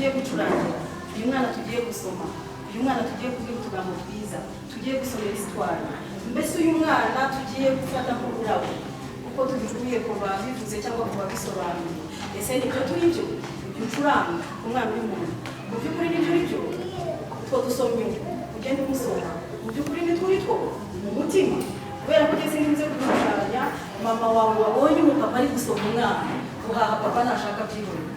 Tugiye gucurangira uyu mwana, tugiye gusoma uyu mwana, tugiye kubwira utugambo twiza, tugiye gusomera histoire, mbese uyu mwana tugiye gufata nk'ururabo uko tubikuye ku babivuze cyangwa ku babisobanuye, ese nibyo turi byo? Ibyo ucuranga umwana uri mu nda, mu by'ukuri nibyo uri byo? Utwo dusomye ugenda umusoma, mu by'ukuri ni turi two mu mutima? Kubera ko ugeze n'ibize gushushanya mama wawe wabonye umupapa ari gusoma umwana, uhaha papa nashaka byihorera,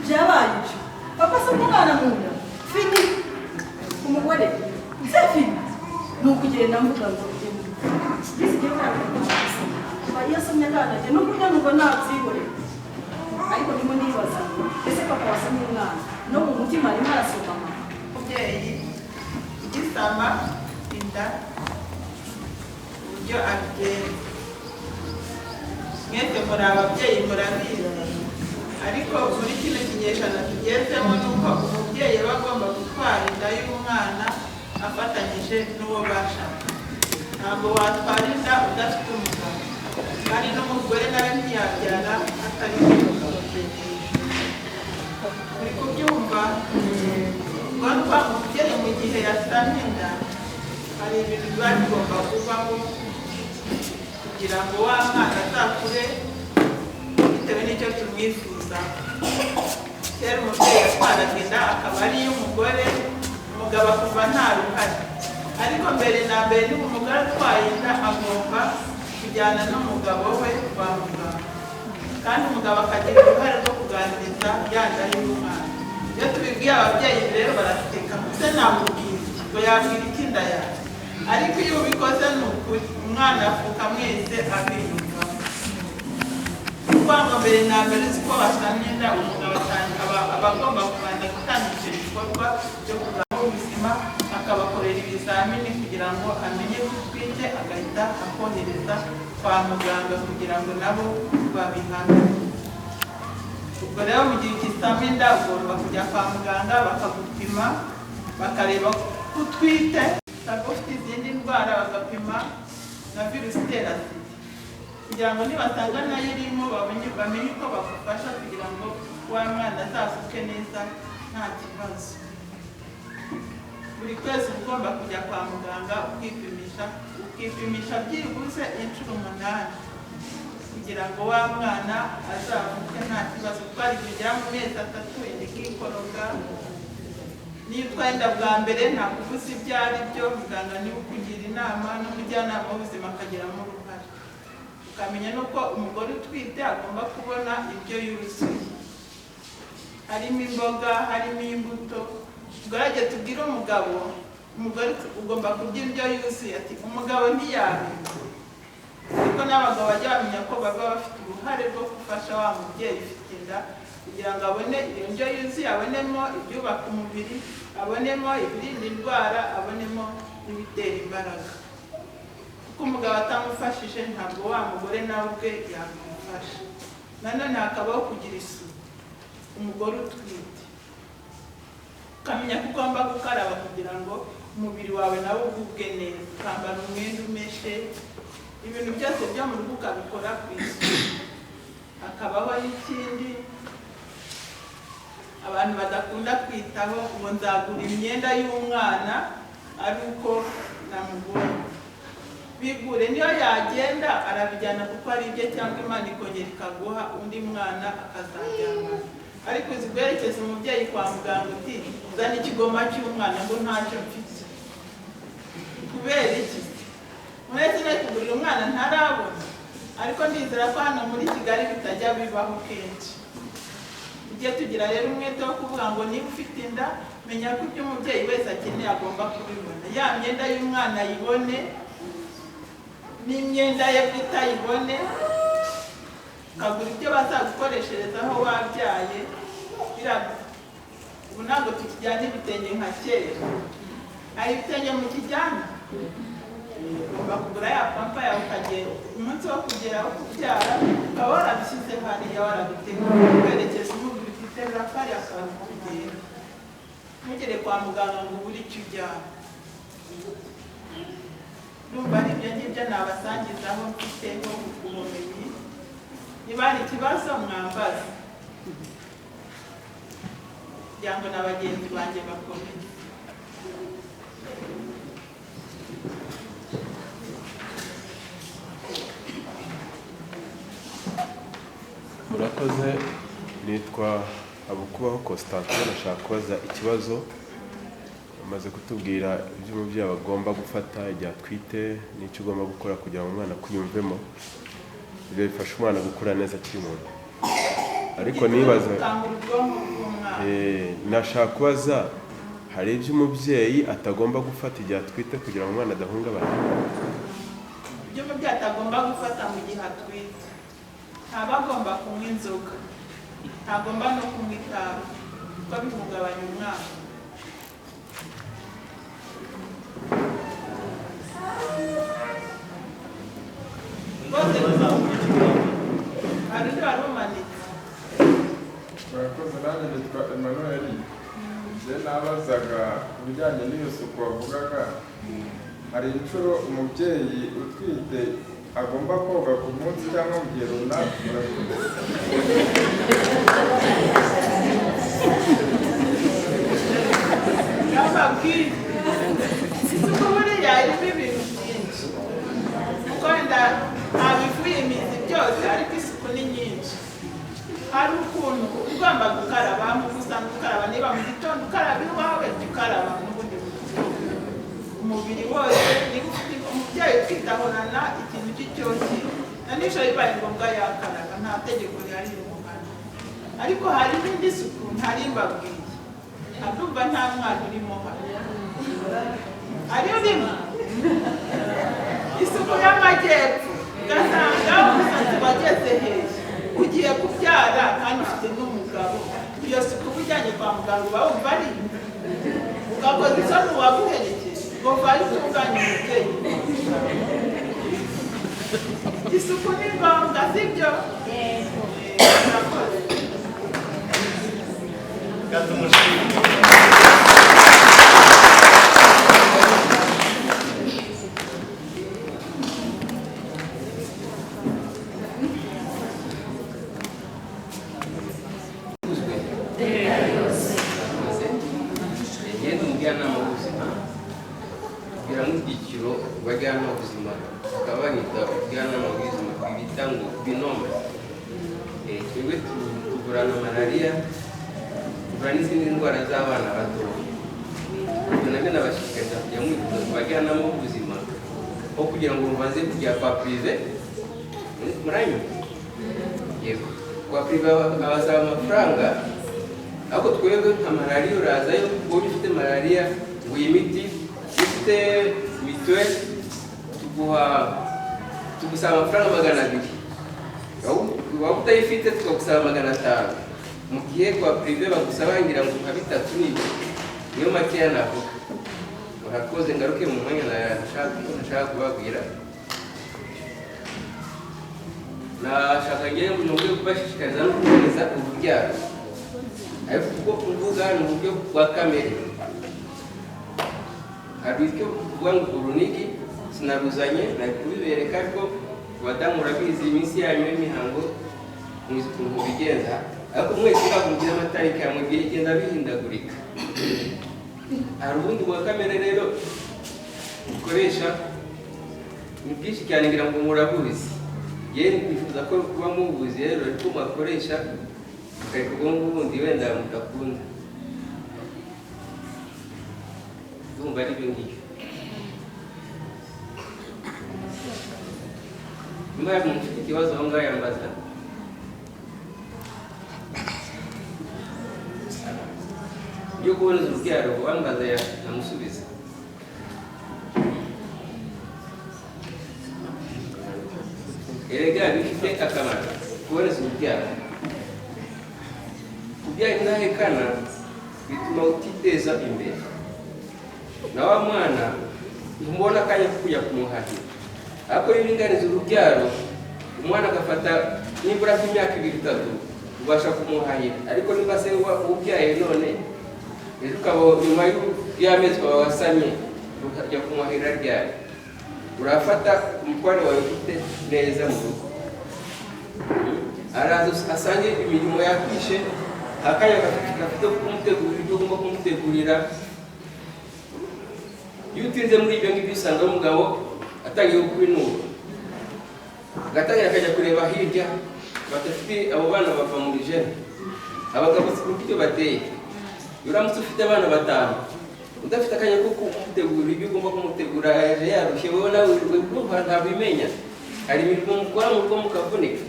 byabaye ibyo, papa asoma umwana mu nda, fini. Umugore, c'est fini. Ni ukugenda mvuga ngo mbese igihe mwana iyo asomye akana no kurya numva nabyihorera, ariko ndimo nibaza ngo ese papa wasomye umwana no mu mutima arimo arasoma mama? Umubyeyi ugisama inda, uburyo abigenza, mwese muri ababyeyi murabizi, ariko muri kino kinyejana tugezemo ni uko umubyeyi aba agomba gutwara inda y'umwana afatanyije n'uwo bashakanye. Ntabwo watwara inda udafite umugabo, kandi n'umugore nawe ntiyabyara atari umugabo. Muri kubyumva? Ubwo umubyeyi mu gihe yasamye inda hari ibintu biba bigomba kubaho kugira ngo wa mwana azakure bitewe n'icyo tumwifuza. Kera umubyeyi yatwaraga inda akaba ari iy'umugore, umugabo akumva nta ruhare. Ariko mbere na mbere, niba umugore atwaye inda, agomba kujyana n'umugabo we kwa muganga, kandi umugabo akagira uruhare rwo kuganiriza ya nda y'umwana. Iyo tubibwiye ababyeyi rero baraseka, se namubwira iki? Ngo yabwira iki inda yawe? Ariko iyo ubikoze, ni ukuri, umwana avuka mwese abiyumvamo. Kuvuga ngo mbere na mbere uzi ko wasamye inda, umugabo aba agomba kubanza gutangira icyo gikorwa cyo kugana ubuzima, akabakorera ibizamini kugira ngo amenye ko utwite, agahita akohereza kwa muganga kugira ngo nabo babihamye. Ubwo rero mu gihe ugisama inda ugomba kujya kwa muganga bakagupima, bakareba ko utwite, usanga ufite izindi ndwara, bagapima na virusi itera sida kugira ngo nibasanga nayo irimo bamenye uko bagufasha kugira ngo wa mwana azavuke neza nta kibazo. Buri kwezi uba ugomba kujya kwa muganga ukipimisha, ukipimisha byibuze inshuro 8 kugira ngo wa mwana azavuke nta kibazo, kuko hari igihe ugera mu mezi 3 inda ikikoroga. Niyo utwaye inda bwa mbere ntabwo uba uzi ibyo ari byo, muganga niwe ukugira inama n'umujyanama w'ubuzima akagiramo uruhare. Ukamenya n'uko umugore utwite agomba kubona indyo yuzuye, harimo imboga, harimo imbuto. Ubwo tubwire umugabo, umugore ugomba kurya indyo yuzuye, ati umugabo ntiyabimenya. Ariko n'abagabo bajya bamenya ko baba bafite uruhare rwo gufasha wa mubyeyi ufite inda kugira ngo abone iyo ndyo yuzuye, abonemo ibyubaka umubiri, abonemo ibirinda indwara, abonemo n'ibitera imbaraga. Kuko umugabo atamufashije ntabwo wa mugore nawe ubwe yamufasha. Nanone hakabaho kugira isuku. Umugore utwite ukamenya ko ugomba gukaraba kugira ngo umubiri wawe nawe ugubwe neza, ukambara umwenda umeshe, ibintu byose byo mu rugo ukabikora ku isuku. Hakabaho n'ikindi abantu badakunda kwitaho, ngo nzagura imyenda y'umwana ari uko namubonye. Bigure, niyo yagenda arabijyana kuko ari ibye, cyangwa Imana ikongera ikaguha undi mwana akazajyana. Ariko uzi guherekeza umubyeyi kwa muganga uti zana ikigoma cy'umwana, ngo ntacyo mfite? Kubera iki? Uretse no kugurira umwana ntarabona. Ariko ndizera ko hano muri Kigali bitajya bibaho kenshi. Tujye tugira rero umwete wo kuvuga ngo niba ufite inda, menya ko ibyo umubyeyi wese akeneye agomba kubibona. Ya myenda y'umwana ayibone, n'imyenda ye bwite ayibone, ukagura ibyo bazagukoresherezaho wabyaye. Ubu ntabwo tukijyana ibitenge nka kera. Hari ibitenge mukijyana? Ugomba kugura ya pampa yawe, ukagenda umunsi wo kugera wo kubyara ukaba warabishyize hariya, warabiteguye, kwerekeza umubiri uti terura kariya kantu kugenda, ntugere kwa muganga ngo ubure icyo ujyana. Ndumva ari ibyo ngibyo nabasangizaho mfiteho ubumenyi. Niba hari ikibazo mwambaza. Kugira ngo na bagenzi banjye bakomeze. Murakoze, nitwa Habukubaho Constantin. Nashaka kubaza ikibazo. Amaze kutubwira ibyo umubyeyi agomba gufata igihe atwite n'icyo ugomba gukora kugira ngo umwana akwiyumvemo. Ibyo bifasha umwana gukura neza akiri mu nda. Ariko nibaza, Gukangura ubwonko bw'umwana. Nashaka kubaza, hari ibyo umubyeyi atagomba gufata igihe atwite kugira ngo umwana adahungabana? Ibyo umubyeyi atagomba gufata mu gihe atwite: ntaba agomba kunywa inzoga, ntagomba no kunywa itabi, kuko bihungabanya umwana. Rwose hari undi wari umanitse. Murakoze, nanjye nitwa Emmanuel. Njye nabazaga ku bijyanye n'iyo suku wavugaga. Hari inshuro umubyeyi utwite agomba koga ku munsi cyangwa mu gihe runaka? Murakoze. Yababwiye, isuku buriya irimo ibintu byinshi, kuko wenda ntabivuye imizi byose, ariko isuku ni nyinshi. Hari ukuntu ugomba gukaraba nk'uko usanzwe ukaraba. Niba mu gitondo ukaraba iwawe, jya ukaraba n'ubundi buryo umubiri wose. Niba ufite umubyeyi utwite, ahorana ikintu cy'icyoki, na nijoro bibaye ngombwa yakaraba, nta tegeko rihari rimuhana. Ariko hari n'indi suku ntari mbabwiye. Ndumva nta mwana urimo hano. Ari urimo? Isuku y'amajyepfo, ugasanga umusatsi wageze hejuru, ugiye kubyara kandi ufite n'umugabo. Iyo suku uba ujyanye kwa muganga, uba wumva ari ugakoza isoni uwaguherekeje ngo vayo utunganye umubyeyi. Isuku ni ngombwa, sibyo? Murakoze. Tumushime. Uzwe. Murakoze. Ngende umujyanama w'ubuzima, kugira nk'ibyiciro bajyanama b'ubuzima, bakaba banyita ubujyanama bw'ubuzima bita ngo binôme. Twebwe tuvura na malariya, tuvura n'izindi ndwara z'abana batoya. Ibyo nabyo nabashishikariza kujya mwivuza ku bajyanama b'ubuzima aho kugira ngo mubanze kujya kwa privé. Muranyumva? Yego. Kwa privé abasaba amafaranga, ariko twebwe nka malariya urazayo, wowe ufite malariya nguha imiti, iyo ufite mituweli tuguha, tugusaba amafaranga 200, waba utayifite tukagusaba 500, mu gihe kwa privé bagusaba ngira ngo nka bitatu. N'ibyo niyo makeya navuga. Murakoze. Ngaruke mu mwanya nashaka kubabwira. Nashaka ngewe mu buryo kubashishikariza no kuboneza urubyaro, ariko ubwo kuvuga ni uburyo bwa kamere. Hari icyo kuvuga ngo urunigi sinaruzanye, nari kubibereka, ariko abadamu murabizi, iminsi yanyu y'imihango muzi ukuntu mubigenza, ariko mwese ntabwo mugira amatariki amwe, bigenda bihindagurika. Hari ubundi bwa kamere rero bukoresha, ni bwinshi cyane, ngira ngo murabuzi. Yewe nifuza ko kuba mubuzi rero, ariko mwakoresha mukareka ubwo bundi wenda mudakunda. Ndumva ari ibyo ngibyo. Niba hari umuntu ufite ikibazo aho ngaho yambaza. Byo kuboneza urubyaro, uwambaza namusubiza. Erega bifite akamaro kuboneza urubyaro. Kubyara indahekana bituma utiteza imbere, na wa mwana ntumubona akanya ko kujya kumuhahira. Ariko iyo uringaniza urubyaro, umwana agafata nibura nk'imyaka 2, 3, ubasha kumuhahira. Ariko niba se ubyaye none, ejo ukaba nyuma y'amezi ukaba wasamye, ukajya kumuhahira ryari? Urafata umutware wawe ufite neza mu rugo, araza asange imirimo yakwishe, akanya gafite kumutegurira. kurira. Iyo utinze muri ibyo ngibyo usanga umugabo atangiye kubinuba, agatangira akajya kureba hirya badafite abo bana bava muri jene. Abagabo si uburyo bateye. Iyo uramutse ufite abana batanu udafite akanya ko kumutegura ibyo ugomba kumutegura, yaje yarushye, wowe nawe urumva ntabimenya. Hari imirimo mukora mu rugo mukavunika.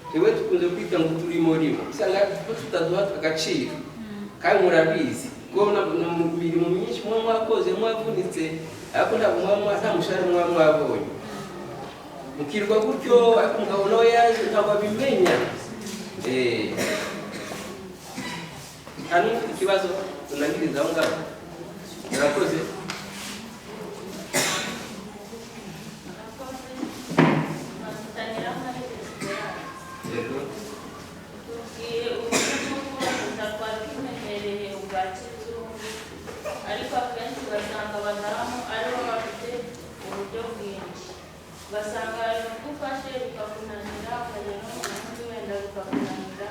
Twebwe dukunze kwita ngo turimo rimo, usanga tutaduha agaciro, kandi murabizi ko mu mirimo myinshi muba mwakoze mwavunitse, ariko ntabwo muba nta mushahara muba mwabonye, mukirwa gutyo. Ariko umugabo nawe yaje ntabwo abimenya. Nta n'ufite ikibazo tunangiriza aho ngaho. Murakoze. Yego. Tubwiye uburyo bwo kuboneza twari tumenyereye ubwa kizungu, ariko akenshi ugasanga abadamu aribo bafite uburyo bwinshi. Ugasanga hari ubwo ufashe bikakunanira, ukajya no mu bundi wenda bikakunanira.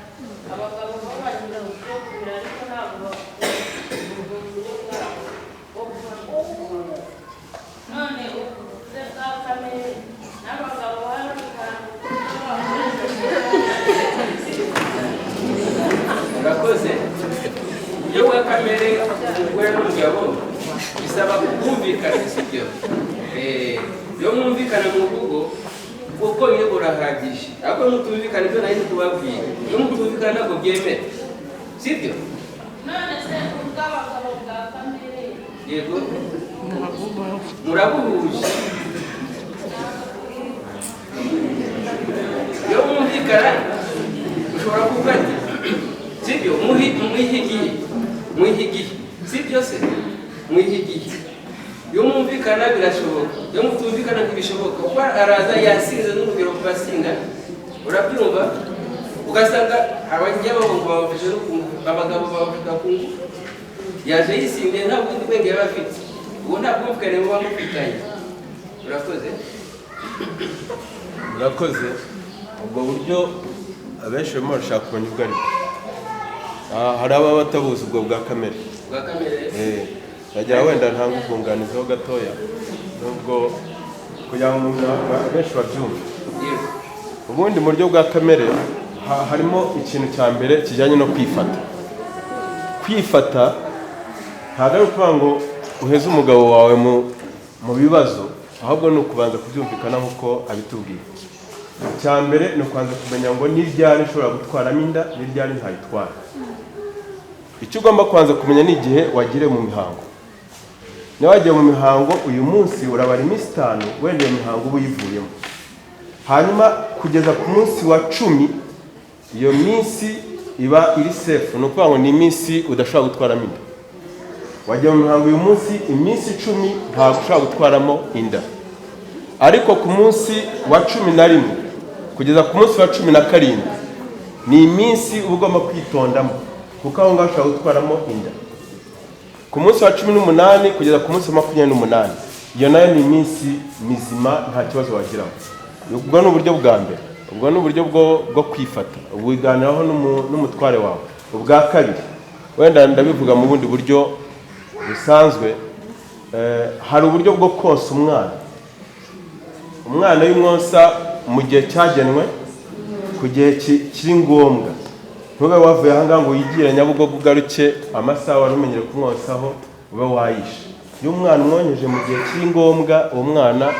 Abagabo bo bagira uburyo bubiri, ariko ntabwo bafite ubwo buryo bwabo bwo kuboneza. None ubu buvuze bwa kamere n'abagabo hari akantu bakoresha. Murakoze. Uburyo bwa kamere, umugore n'umugabo bisaba kumvikana, sibyo? Iyo mwumvikana mu rugo kuko nyine burahagije, ariko mutumvikana, ibyo nari kubabwira, iyo mutumvikana ntabwo byemera, sibyo? None se ubw'abagabo bwa kamere? Yego, murabuhuje. Iyo mwumvikana ushobora kuvuga ati sibyo, mwihigiye, mwihigiye, sibyo se? Mwihigiye. Iyo mwumvikana birashoboka, iyo mutumvikana ntibishoboka, kuko araza yasinze, n'urugero basinga, urabyumva? Ugasanga abajya ngo babafashe no ku ngufu, abagabo babafata ku ngufu, yaje yisindiye, nta bundi bwenge yaba afite. Ubu nta bwumvikane muba mufitanye. Urakoze. Murakoze. Ubwo buryo abenshi barimo barashaka kumenya ubwo aribwo. Hari ababa batabuzi ubwo bwa kamere. Bwa kamere. Ndagira wenda ntanga ubwunganizi ho gatoya, nubwo kugira ngo umuntu abenshi babyumve. Yego. Ubundi mu buryo bwa kamere harimo ikintu cya mbere kijyanye no kwifata. Kwifata ntabwo ari ukuvuga ngo uheze umugabo wawe mu bibazo, ahubwo ni ukubanza kubyumvikana nk'uko abitubwiye. Icya mbere ni ukubanza kumenya ngo ni ryari nshobora gutwaramo inda, ni ryari ntayitwara. Icyo ugomba kubanza kumenya ni igihe wagiriye mu mihango. Niba wagiye mu mihango uyu munsi, urabara iminsi 5, wenda iyo mihango uba uyivuyemo, hanyuma kugeza ku munsi wa 10 iyo minsi iba iri safe. Ni ukuvuga ngo ni iminsi udashobora gutwaramo inda. Wajya mu mihango uyu munsi, iminsi 10 ntabwo ushobora gutwaramo inda, ariko ku munsi wa 11 kugeza ku munsi wa 17 ni iminsi uba ugomba kwitondamo, kuko aho ngaho ushobora gutwaramo inda. Ku munsi wa 18 kugeza ku munsi wa 28, iyo nayo ni iminsi mizima, nta kibazo wagiraho. Ubwo ni uburyo bwa mbere, ubwo ni uburyo bwo kwifata, ubiganiraho n'umutware wawe. Ubwa kabiri wenda ndabivuga mu bundi buryo busanzwe. Hari uburyo bwo konsa umwana. Umwana y'umwonsa mu gihe cyagenwe, ku gihe kiri ngombwa. Ntube wavuye aha ngaha ngo wigire Nyabugogo, ugaruke amasaha wari umenyereye kumwonsaho ube wayishe. Iyo umwana umwonkeje mu gihe kiri ngombwa, uwo mwana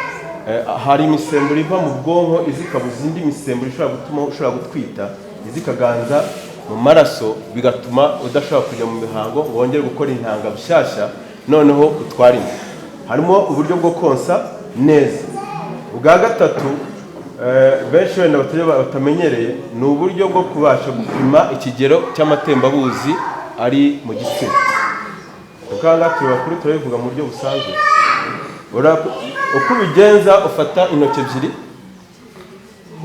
hari imisemburo iva mu bwonko iza ikabuza indi misemburo ishobora gutuma ushobora gutwita, iza ikaganza mu maraso, bigatuma udashobora kujya mu mihango ngo wongere gukora intanga bushyashya, noneho utware inda. Harimo uburyo bwo konsa neza. Ubwa gatatu, benshi wenda batamenyereye, ni uburyo bwo kubasha gupima ikigero cy'amatembabuzi ari mu gitsina. Kuko aha ngaha turi bakuru, turabivuga mu buryo busanzwe. Uko ubigenza, ufata intoki ebyiri,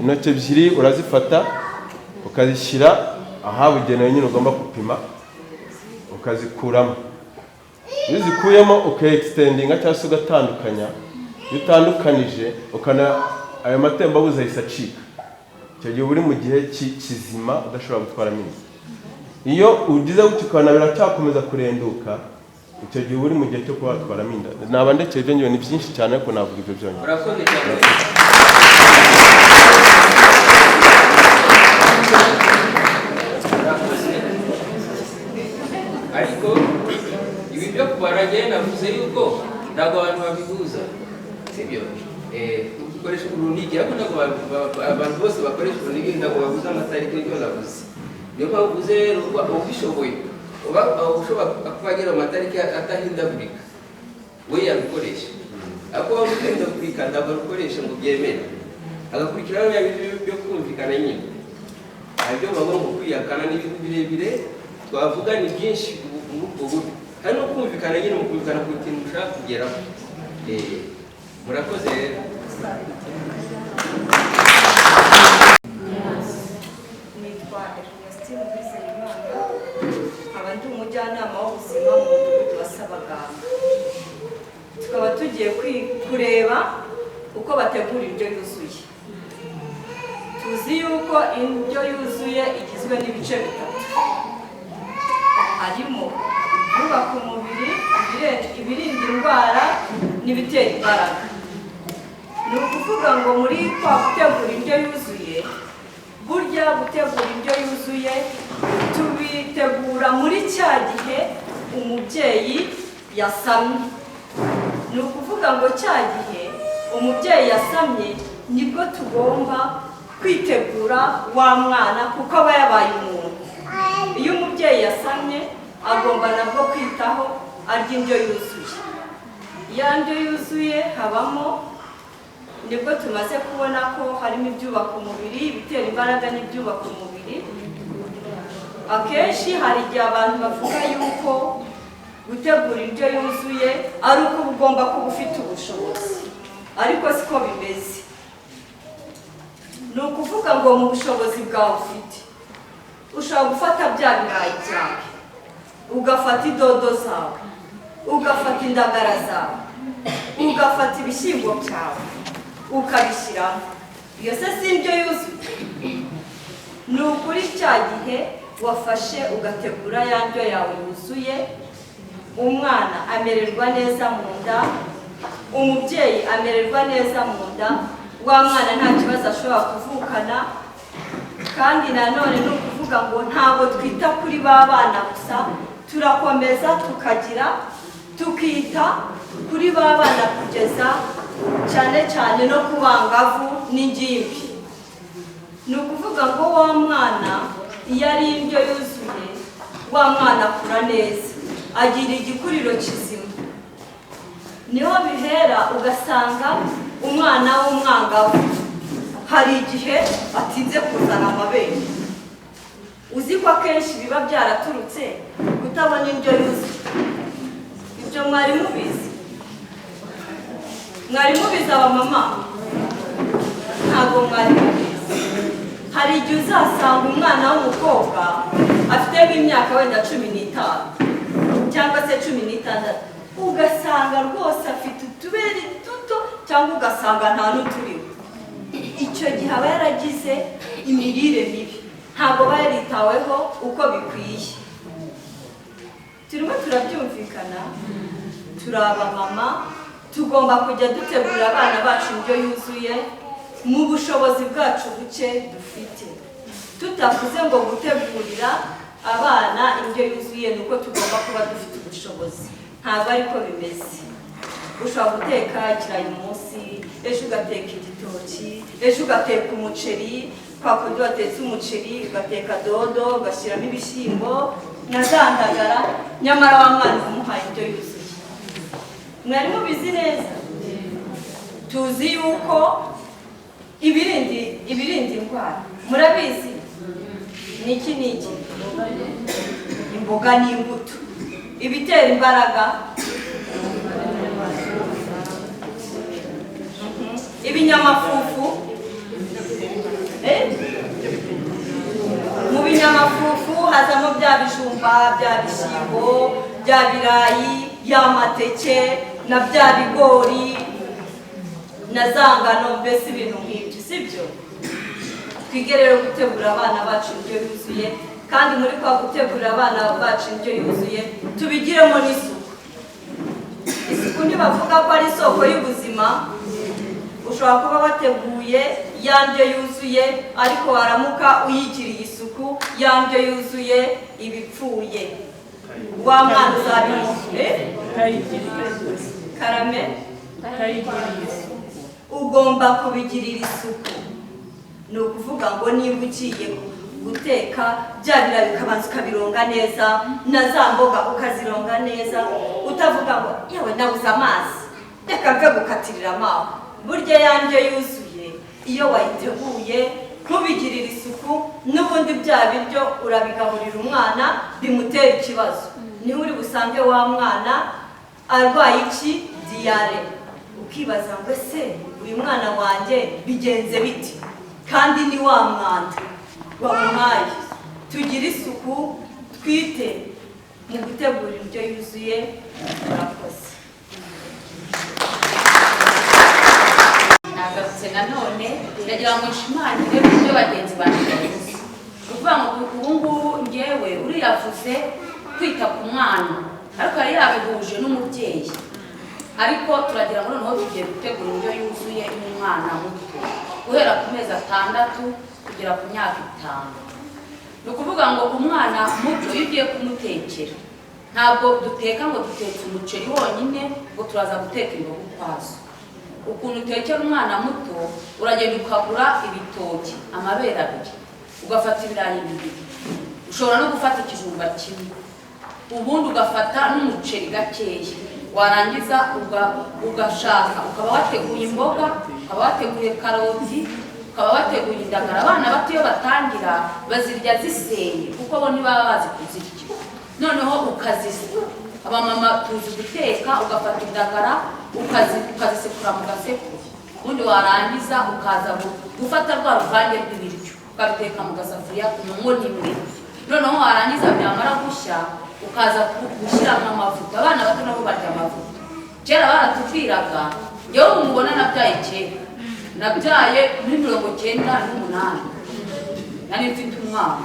intoki ebyiri urazifata ukazishyira ahabugenewe nyine ugomba gupima, ukazikuramo. Iyo uzikuyemo ukaextendinga cyangwa se ugatandukanya, iyo utandukanije ukana ayo matembabuzi ahise acika. Icyo gihe uba uri mu gihe kizima udashobora gutwaramo inda. Iyo ugize gutyo ukabona biracyakomeza kurenduka, icyo gihe uba uri mu gihe cyo kuba watwaramo inda. Naba ndekeye ibyo ngibyo, ni byinshi cyane ariko navuga ibyo byonyine. Murakoze cyane. Murakoze. Ariko ibi byo kubara njyewe navuze yuko ntabwo abantu babihuza, sibyo? Dukoresha urunigi, ariko ntabwo abantu bose bakoresha urunigi, ntabwo bahuza amatariki. Nibyo navuze. Niyo mpamvu uvuze rero, uba ubishoboye, uba ushobora kuba agera mu matariki atahindagurika, we yabikoresha. Ariko waba uhindagurika, ntabwo arukoresha ngo byemere, agakurikiraho bya bintu byo kumvikana nyine. Hari ibyo bagomba kwihakana n'ibintu birebire twavuga, ni byinshi muri ubwo buryo. Hari no kumvikana nyine, mu kumvikana ku kintu ushaka kugeraho. Murakoze rero. Nitwa Ernestine Uwizeyimana, nkaba ndi umujyanama w'ubuzima mu mudugudu wa Sabaganga. Tukaba tugiye kureba uko bategura indyo yuzuye. Tuzi yuko indyo yuzuye igizwe n'ibice bitatu, harimo ibyubaka umubiri, ibirinda indwara n'ibitera imbaraga. Ni ukuvuga ngo muri kwa gutegura indyo yuzuye, burya gutegura indyo yuzuye tubitegura muri cya gihe umubyeyi yasamye. Ni ukuvuga ngo cya gihe umubyeyi yasamye nibwo tugomba kwitegura wa mwana, kuko aba yabaye umuntu. Iyo umubyeyi yasamye agomba nabwo kwitaho arya indyo yuzuye. Iyo ndyo yuzuye habamo, nibwo tumaze kubona ko harimo ibyubaka umubiri, ibitera imbaraga n'ibyubaka umubiri. Akenshi hari igihe abantu bavuga yuko gutegura indyo yuzuye ari uko uba ugomba kuba ufite ubushobozi, ariko siko bimeze. Ni ukuvuga ngo mu bushobozi bwawe ufite, ushobora gufata bya birayi byawe, ugafata idodo zawe, ugafata indagara zawe, ugafata ibishyimbo byawe, ukabishyiramo. Iyo se si indyo yuzuye? Ni ukuri, cya gihe wafashe ugategura ya ndyo yawe yuzuye, umwana amererwa neza mu nda, umubyeyi amererwa neza mu nda, wa mwana nta kibazo ashobora kuvukana. Kandi nanone ni ukuvuga ngo ntabwo twita kuri ba bana gusa, turakomeza tukagira tukita kuri ba bana kugeza cyane cyane no ku bangavu n'ingimbi. Ni ukuvuga ngo wa mwana iyo ari indyo yuzuye, wa mwana akura neza, agira igikuriro kizima. Niho bihera ugasanga umwana w'umwangavu hari igihe atinze kuzana amabere. Uzi ko akenshi biba byaraturutse kutabona indyo yuzuye? Ibyo mwari mubizi? Mwari mubizi abamama? Ntabwo mwari mubizi. Hari igihe uzasanga umwana w'umukobwa afite nk'imyaka wenda 15 cyangwa se 16, ugasanga rwose afite utubere duto, cyangwa ugasanga nta n'uturiho. Icyo gihe aba yaragize imirire mibi, ntabwo aba yaritaweho uko bikwiye. Turimo turabyumvikana? Turi abamama, tugomba kujya dutegura abana bacu indyo yuzuye mu bushobozi bwacu buke dufite. Tutavuze ngo gutegurira abana indyo yuzuye ni uko tugomba kuba dufite ubushobozi, ntabwo ariko bimeze. Ushobora guteka ikirayi umunsi, ejo ugateka igitoki, ejo ugateka umuceri. Kwa kundi watetse umuceri ugateka dodo, ugashyiramo ibishyimbo na za ndagara, nyamara wa mwana umuhaye indyo yuzuye. Mwari mubizi neza? Tuzi yuko ibirinda indwara murabizi ni iki n'iki? Imboga n'imbuto. Ibitera imbaraga, ibinyamafufu. Mu binyamafufu hazamo bya bijumba, bya bishyimbo, bya birayi, ya mateke na bya bigori na za ngano, mbese ibintu nk'ibyo, sibyo? Twige rero gutegura abana bacu indyo yuzuye. Kandi muri kwa gutegurira abana bacu indyo yuzuye, tubigiremo n'isuku. Isuku ntibavuga ko ari isoko y'ubuzima. Ushobora kuba wateguye ya ndyo yuzuye, ariko waramuka uyigiriye isuku, ya ndyo yuzuye ibipfuye. Wa mwana uzabimuha karame. Ugomba kubigirira isuku. Ni ukuvuga ngo niba ugiye guteka bya birayi, ukabanza ukabironga neza, na za mboga ukazironga neza, utavuga ngo yewe nabuze amazi, reka mve gukatirira amazi. Burya ya ndyo yuzuye iyo wayiteguye ntubigirire isuku, n'ubundi bya biryo urabigaburira umwana bimutera ikibazo. Niho uri busange wa mwana arwaye iki? Diyare. Ukibaza ngo ese uyu mwana wanjye bigenze biti? Kandi ni wa mwanda wamuhaye. Tugire isuku, twite mu gutegura indyo yuzuye. Murakoze. Nagarutse nanone, ndagira ngo nshimangire ku byo bagenzi banjye bavuze. Ni ukuvuga ngo ubu ngubu ngewe uriyavuze kwita ku mwana, ariko yari yabihuje n'umubyeyi. Ariko turagira ngo noneho tugiye gutegura indyo yuzuye y'umwana muto guhera ku mezi 6 kugera ku myaka 5. Ni ukuvuga ngo umwana muto iyo ugiye kumutekera, ntabwo duteka ngo dutetse umuceri wonyine ngo turaza guteka imboga ukwazo. Ukuntu utekera umwana muto, uragenda ukagura ibitoki amabere 2, ugafata ibirayi 2, ushobora no gufata ikijumba kimwe, ubundi ugafata n'umuceri gakeya. Warangiza ugashaka ukaba wateguye imboga, ukaba wateguye karoti, ukaba wateguye indagara. Abana bato iyo batangira bazirya ziseye, kuko bo ntibaba bazi kuzirya. Noneho ukazisa. Abamama tuzi guteka, ugafata indagara ukazisekura mu gasekuru, ubundi warangiza ukaza gufata rwa ruvange rw'ibiryo ukabiteka mu gasafuriya ku nkono imwe. Noneho warangiza byamara gushya, ukaza gushyiramo amavuta. Abana bato nabo barya amavuta. Kera baratubwiraga, njyewe mubona nabyaye kera, nabyaye muri 98, nari mfite umwana,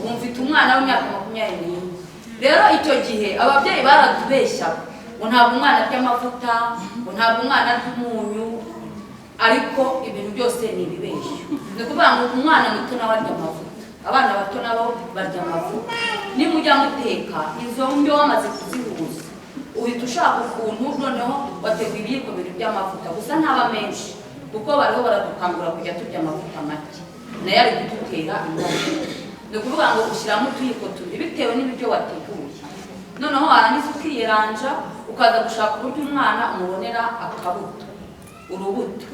ubu mfite umwana w'imyaka 24. Rero icyo gihe ababyeyi baratubeshyaga ngo ntabwo umwana arya amavuta, ngo ntabwo umwana arya umunyu, ariko ibintu byose ni ibibeshyo. Ni ukuvuga ngo umwana muto nawe arya amavuta, abana bato nabo barya amavuta. Nimujya muteka izo ndyo wamaze kuzihuza, uhita ushaka ukuntu noneho wateguye ibiyiko 2 by'amavuta, gusa ntaba menshi, kuko bariho baradukangura kujya turya amavuta make, nayo ari kudutera ingaruka. Ni ukuvuga ngo ushyiramo utuyiko 2 bitewe n'ibiryo wateguye. Noneho warangiza ukiyeranja, ukaza gushaka uburyo umwana umubonera akabuto, urubuto.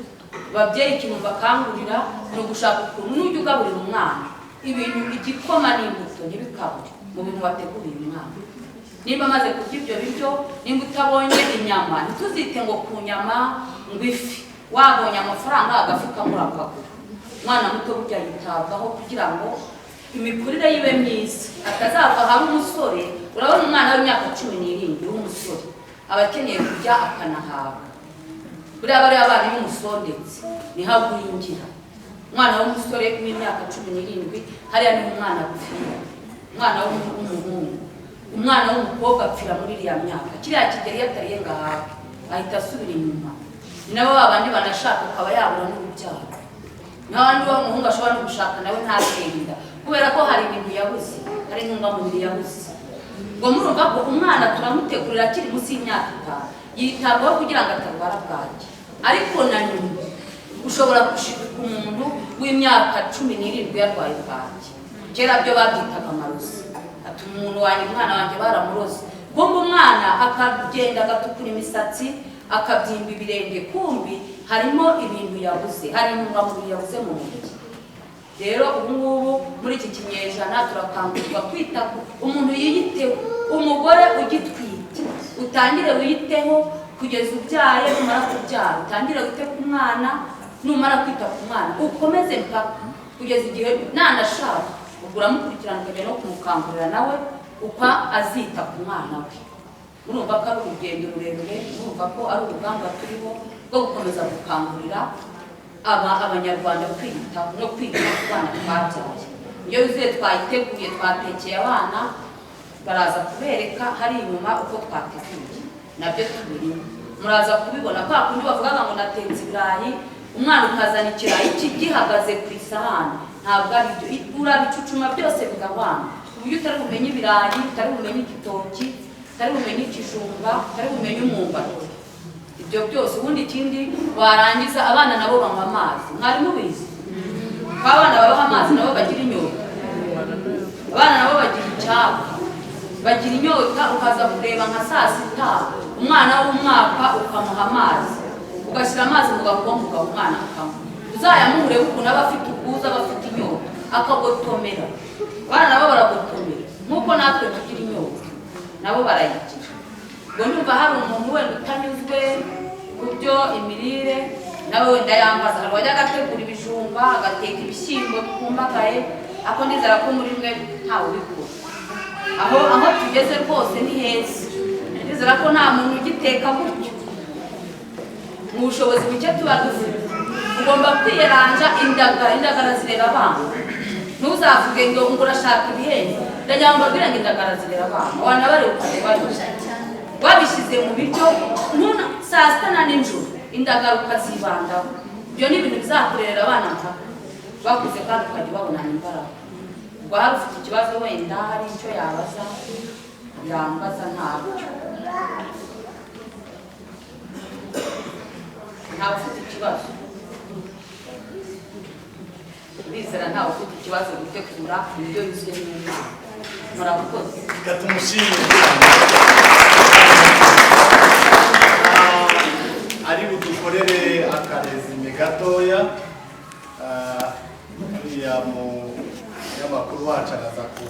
Ababyeyi ikintu bakangurira ni ugushaka ukuntu nujya ugaburira umwana ibintu, igikoma n'imbuto ntibikabure mu bintu wateguriye umwana. Nimba amaze kurya ibyo biryo, nimba utabonye inyama, ntituzite ngo ku nyama ngo ifi. Wabonye amafaranga agafi kamura akagura. Umwana muto burya yitabwaho kugira ngo imikurire yibe myiza, atazava haba umusore. Urabona umwana w'imyaka 17 w'umusore aba akeneye kurya akanahabwa. Buriya bariya abana y'umusondetse niho agwingira. Umwana w'umusore w'imyaka 17 hariya niho umwana apfira. Umwana w'umuhungu, umwana w'umukobwa apfira muri iriya myaka. Kiriya kigero iyo atariye ngo ahabwe ahita asubira inyuma. Ni nabo babandi banashaka akaba yabura n'urubyaro. N'abandi b'umuhungu ashobora no gushaka nawe ntatere inda, kubera ko hari ibintu yabuze, hari intungamubiri yabuze. Ngo murumva ko umwana turamutegurira akiri munsi y'imyaka 5, yitabwaho kugira ngo atarwara bwaki. Ariko na nyuma ushobora gushika umuntu w'imyaka 17 yarwaye bwaki. Kera byo babyitaga amarozi, ati umuntu wanjye, umwana wanjye baramuroze. Kumbe umwana akagenda agatukura imisatsi, akabyimba ibirenge, kumbi harimo ibintu yabuze, hari intungamubiri yabuze mu mubiri. Rero ubu ngubu muri iki kinyejana turakangurirwa kwita ku umuntu yiyiteho. Umugore ugitwite utangire wiyiteho kugeza ubyaye, numara kubyara utangire wite ku mwana, numara kwita ku mwana ukomeze mpaka kugeza igihe nanashaka, ubwo uramukurikirana ukajya no kumukangurira nawe uko azita ku mwana we. Urumva ko ari urugendo rurerure, urumva ko ari urugamba turiho rwo gukomeza gukangurira abanyarwanda kwiyitaho no kwita ku bana twabyaye. Indyo yuzuye twayiteguye, twatekeye abana, baraza kubereka hari inyuma uko twateguye, nabyo tubirimo muraza kubibona. Kwa kundi bavugaga ngo natetse ibirayi, umwana ukazana ikirayi gihagaze ku isahani, ntabwo ari byo. Urabicucuma byose bigahwana, ku buryo utari bumenye ibirayi, utari bumenye igitoki, utari bumenye ikijumba, utari bumenye umwumbati, ibyo byose. Ubundi ikindi warangiza, abana nabo banywa amazi. Mwari mubizi ko abana babaha amazi nabo bagira inyota? Abana nabo bagira icyaka, bagira inyota. Ukaza kureba nka saa sita umwana w'umwaka ukamuha amazi, ugashyira amazi mu gakombe ugaha umwana akanywa, uzayamuha urebe ukuntu aba afite ubwuzu, aba afite inyota, akagotomera. Abana nabo baragotomera nk'uko natwe tugira inyota, nabo barayigira. Ubwo ndumva hari umuntu wenda utanyuzwe ku byo imirire, nawe wenda yambaza. Hari uwajyaga ategura ibijumba, agateka ibishyimbo bikumagaye, ariko ndizera ko muri mwe ntawe ubikora. Aho tugeze rwose ni heza, ndizera ko nta muntu ugiteka gutyo. Mu bushobozi buke tuba dufite, ugomba kwiyeranja. Indagara zirera abana. Ntuzavuge ngo urashaka ibihenze. Ndagira ngo mbabwire ngo indagara zirera abana, wanabareba ukareba wabishyize mu biryo saa sita na nijoro, indagara ukazibandaho. Ibyo ni ibintu bizakurerera abana mpaka bakuze, kandi ukajya ubabonana imbaraga. Ubwo hari ufite ikibazo, wenda hari icyo yabaza, yambaza. Ntabyo, ntawe ufite ikibazo, ndizera ntawe ufite ikibazo. Gutegura indyo yuzuye n'umwana. Murakoze. Reka tumushimire. Ari budukorere akarésumé gatoya. Uriya munyamakuru wacu araza ku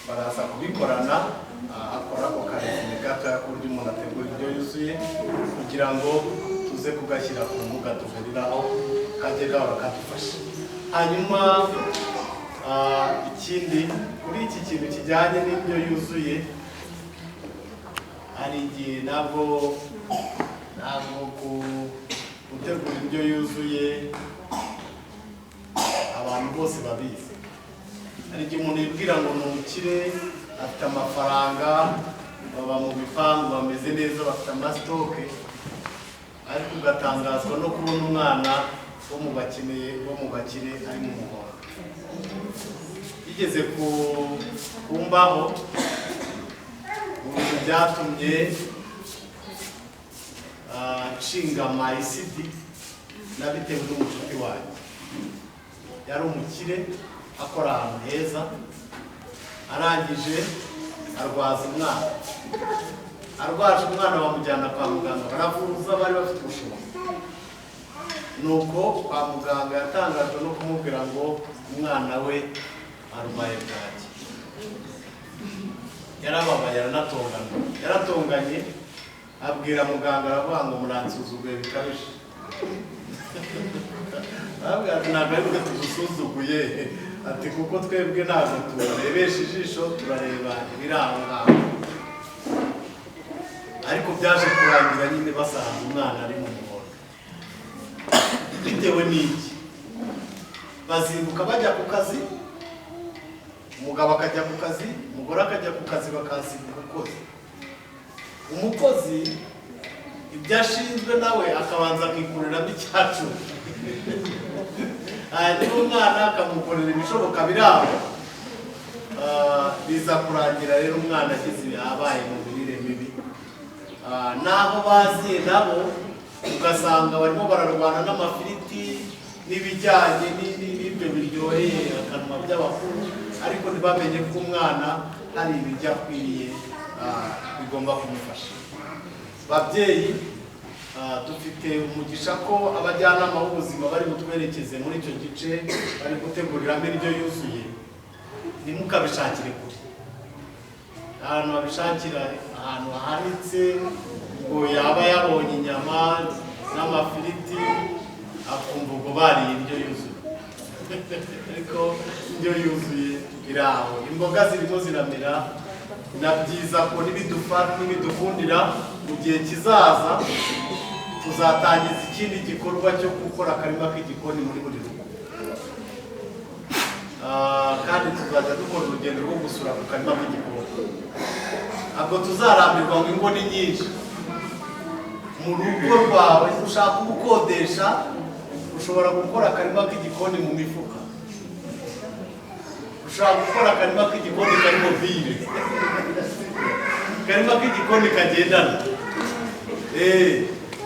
baraza kubikorana, akora ako karésumé gatoya ku buryo umuntu ategura indyo yuzuye, kugira ngo tuze kugashyira ku mbuga duhuriraho, kajye gahora kadufasha. Hanyuma ikindi kuri iki kintu kijyanye n'indyo yuzuye, hari igihe ntabwo gutegura indyo yuzuye abantu bose babizi. Hari igihe umuntu yibwira ngo ni umukire, afite amafaranga, baba mu bipangu, bameze neza, bafite amastock, ariko ugatangazwa no kubona umwana wo mu bakeneye, wo mu bakire, ari mu muhondo. Yigeze ku kumbaho mu bintu byatumye nshinga MyCD, nabitewe n'umucuti wanjye. Yari umukire, akora ahantu heza, arangije arwaza umwana. Arwaje umwana, bamujyana kwa muganga, baravuza, bari bafite ubushobozi. Nuko kwa muganga yatangajwe no kumubwira ngo umwana we arwaye bwaki. Yarababaye, aranatongana, yaratonganye, abwira muganga, aravuga ngo muransuzuguye bikabije. Arabwira ati ntabwo ari bwe tugusuzuguye, ati kuko twebwe ntabwo turebesha ijisho, turareba ibiri aho ngaho. Ariko byaje kurangira nyine basanze umwana ari mu muhondo. Bitewe n'iki? Bazinduka bajya ku kazi, umugabo akajya ku kazi, umugore akajya ku kazi, bakahasiga umukozi. Umukozi ibyo ashinzwe nawe akabanza akikuriramo icyacu, hanyuma umwana akamukorera ibishoboka biri aho. Biza kurangira rero umwana agize abaye mu mirire mibi. N'aho baziye nabo ugasanga barimo bararwana n'amafiriti n'ibijyanye n'ibyo biryoheye akanwa by'abakuru, ariko ntibamenye ko umwana hari ibijya akwiriye, bigomba kumufasha. Babyeyi, dufite umugisha ko abajyanama b'ubuzima bari butwerekeze muri icyo gice bari guteguriramo indyo yuzuye. Ntimukabishakire kure, ahantu babishakira, ahantu hahanitse, ngo yaba yabonye inyama n'amafiriti akumva ubwo bariye indyo yuzuye. Ariko indyo yuzuye iri aho, imboga zirimo ziramera. Na byiza ko nibidukundira mu gihe kizaza tuzatangiza ikindi gikorwa cyo gukora akarima k'igikoni muri buri rugo. Kandi tuzajya dukora urugendo rwo gusura ku karima k'igikoni. Ntabwo tuzarambirwa ngo ingo ni nyinshi. Mu rugo rwawe ushaka gukodesha, ushobora gukora akarima k'igikoni mu mifuka, ushobora gukora akarima k'igikoni kari mobile, akarima k'igikoni kagendana.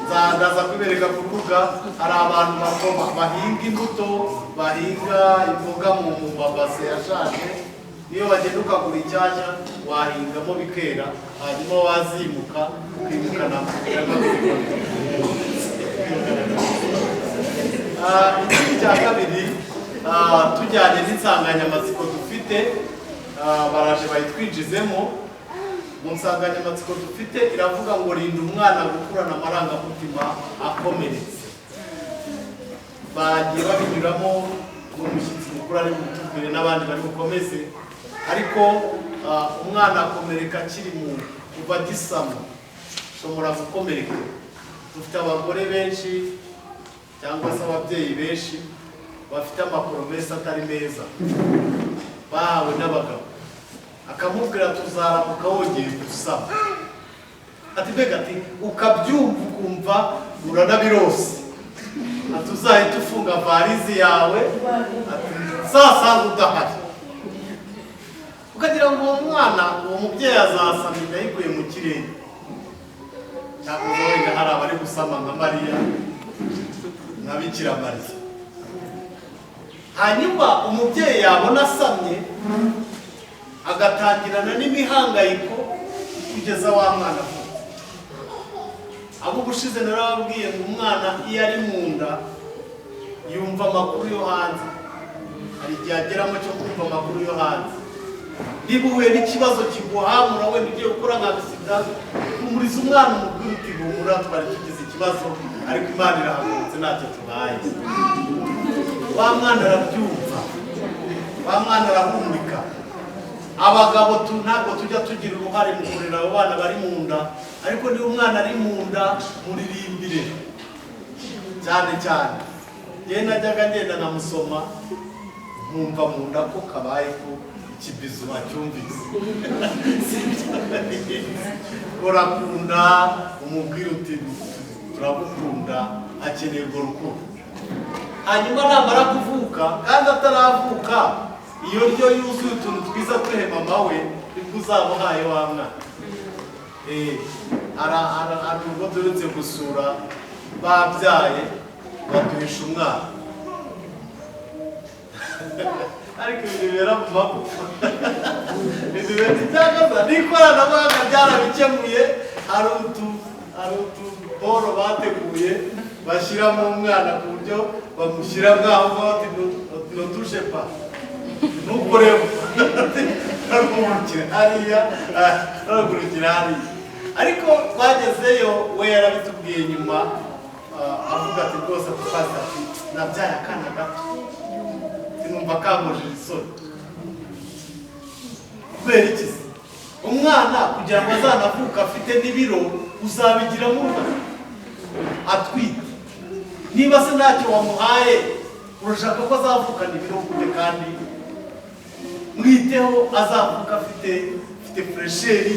Ndaza kubereka ku rubuga, hari abantu bakoma bahinga imbuto, bahinga imboga mu mabase yashaje. Niyo bagenda ukagura icyanya wahingamo bikera, hanyuma wazimuka ukimukana akarima k'igikoni. Ikindi cya kabiri, tujyanye n'insanganyamatsiko dufite, baraje bayitwinjizemo. Mu nsanganyamatsiko dufite iravuga ngo rinda umwana gukurana amarangamutima akomeretse. Bagiye babinyuramo, n'umushyitsi mukuru ari butubwire n'abandi bari bukomeze, ariko umwana akomereka akiri mu kuva agisama, ashobora gukomereka. Dufite abagore benshi cyangwa se ababyeyi benshi bafite amapromesse atari meza bahawe n'abagabo, akamubwira tuzaramuka wongeye gusama, ati mbega, ati ukabyumva ukumva uranabirose, ati uzahita ufunga varize yawe, ati zasanga udahari, ukagira ngo uwo mwana, uwo mubyeyi azasama inda yikuye mu kirere. Cyangwa wenda hari abari gusama nka Mariya nka Bikira Mariya. Hanyuma umubyeyi yabona asamye agatangirana n'imihangayiko kugeza wa mwana avutse. Abo ubushize narababwiye ngo umwana iyo ari mu nda yumva amakuru yo hanze, hari igihe ageramo cyo kumva amakuru yo hanze. Niba uhuye n'ikibazo kiguhamura, wenda ugiye gukora nka sida, humuriza umwana, umubwira uti humura, twari tugize ikibazo ariko Imana irahagurutse ntacyo tubaye. Wa mwana arabyumva, wa mwana arahumurika. Abagabo ntabwo tujya tugira uruhare mu kurera abo bana bari mu nda, ariko niba umwana ari mu nda muririmbire cyane cyane. Njyewe najyaga ngenda nkamusoma nkumva mu nda ko kabaye ko ikibizu acyumvise. Urakunda umubwira uti turagukunda, akeneye urwo rukundo. Hanyuma namara kuvuka, kandi ataravuka, iyo ryo yuzuye utuntu twiza tuhe mama we, nibwo uzaba uhaye wa mwana. Hari urugo duherutse gusura, babyaye baduhisha umwana, ariko ibintu bibera mu magufa, ibintu n'ikoranabuhanga byarabikemuye. Hari utuboro bateguye bashyiramo umwana ku buryo bamushyira ngaho ngaho, ati ne touche pas, ntukoreho, aragurukira hariya, aragurukira hariya. Ariko twagezeyo we yarabitubwiye nyuma, avuga ati rwose tukaza, ati nabyaye akana gato sinumva kankojeje isoni. Kubera iki se? Umwana kugira ngo azanavuke afite n'ibiro uzabigiramo uruhare atwite. Niba se ntacyo wamuhaye, urashaka ko azavukana ibiro gute? Kandi mwiteho azavuka afite fraîcheur,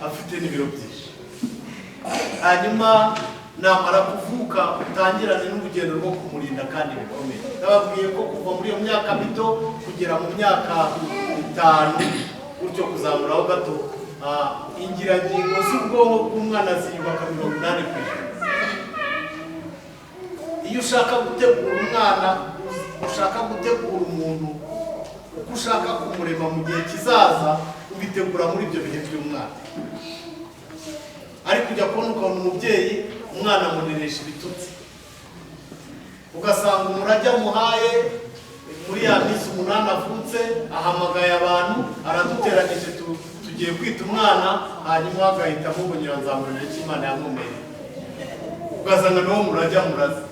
afite n'ibiro byinshi. Hanyuma namara kuvuka utangirane n'urugendo rwo kumurinda kandi bikomeye. Nababwiye ko kuva muri iyo myaka mito kugera mu myaka 5 gutyo kuzamuraho gato, ingirangingo z'ubwonko bw'umwana ziyubaka 80%. Iyo ushaka gutegura umwana, ushaka gutegura umuntu uko ushaka kumurema mu gihe kizaza, ubitegura muri ibyo bihe by'umwana. Ariko ujya kubona ukabona umubyeyi umwana amuneresha ibitutsi, ugasanga umurage amuhaye muri ya minsi 8 avutse, ahamagaye abantu araduteranyije tugiye kwita umwana, hanyuma agahitamo ngo nyiranzamurire icyo Imana yamumereye, ugasanga niwo murage amuraze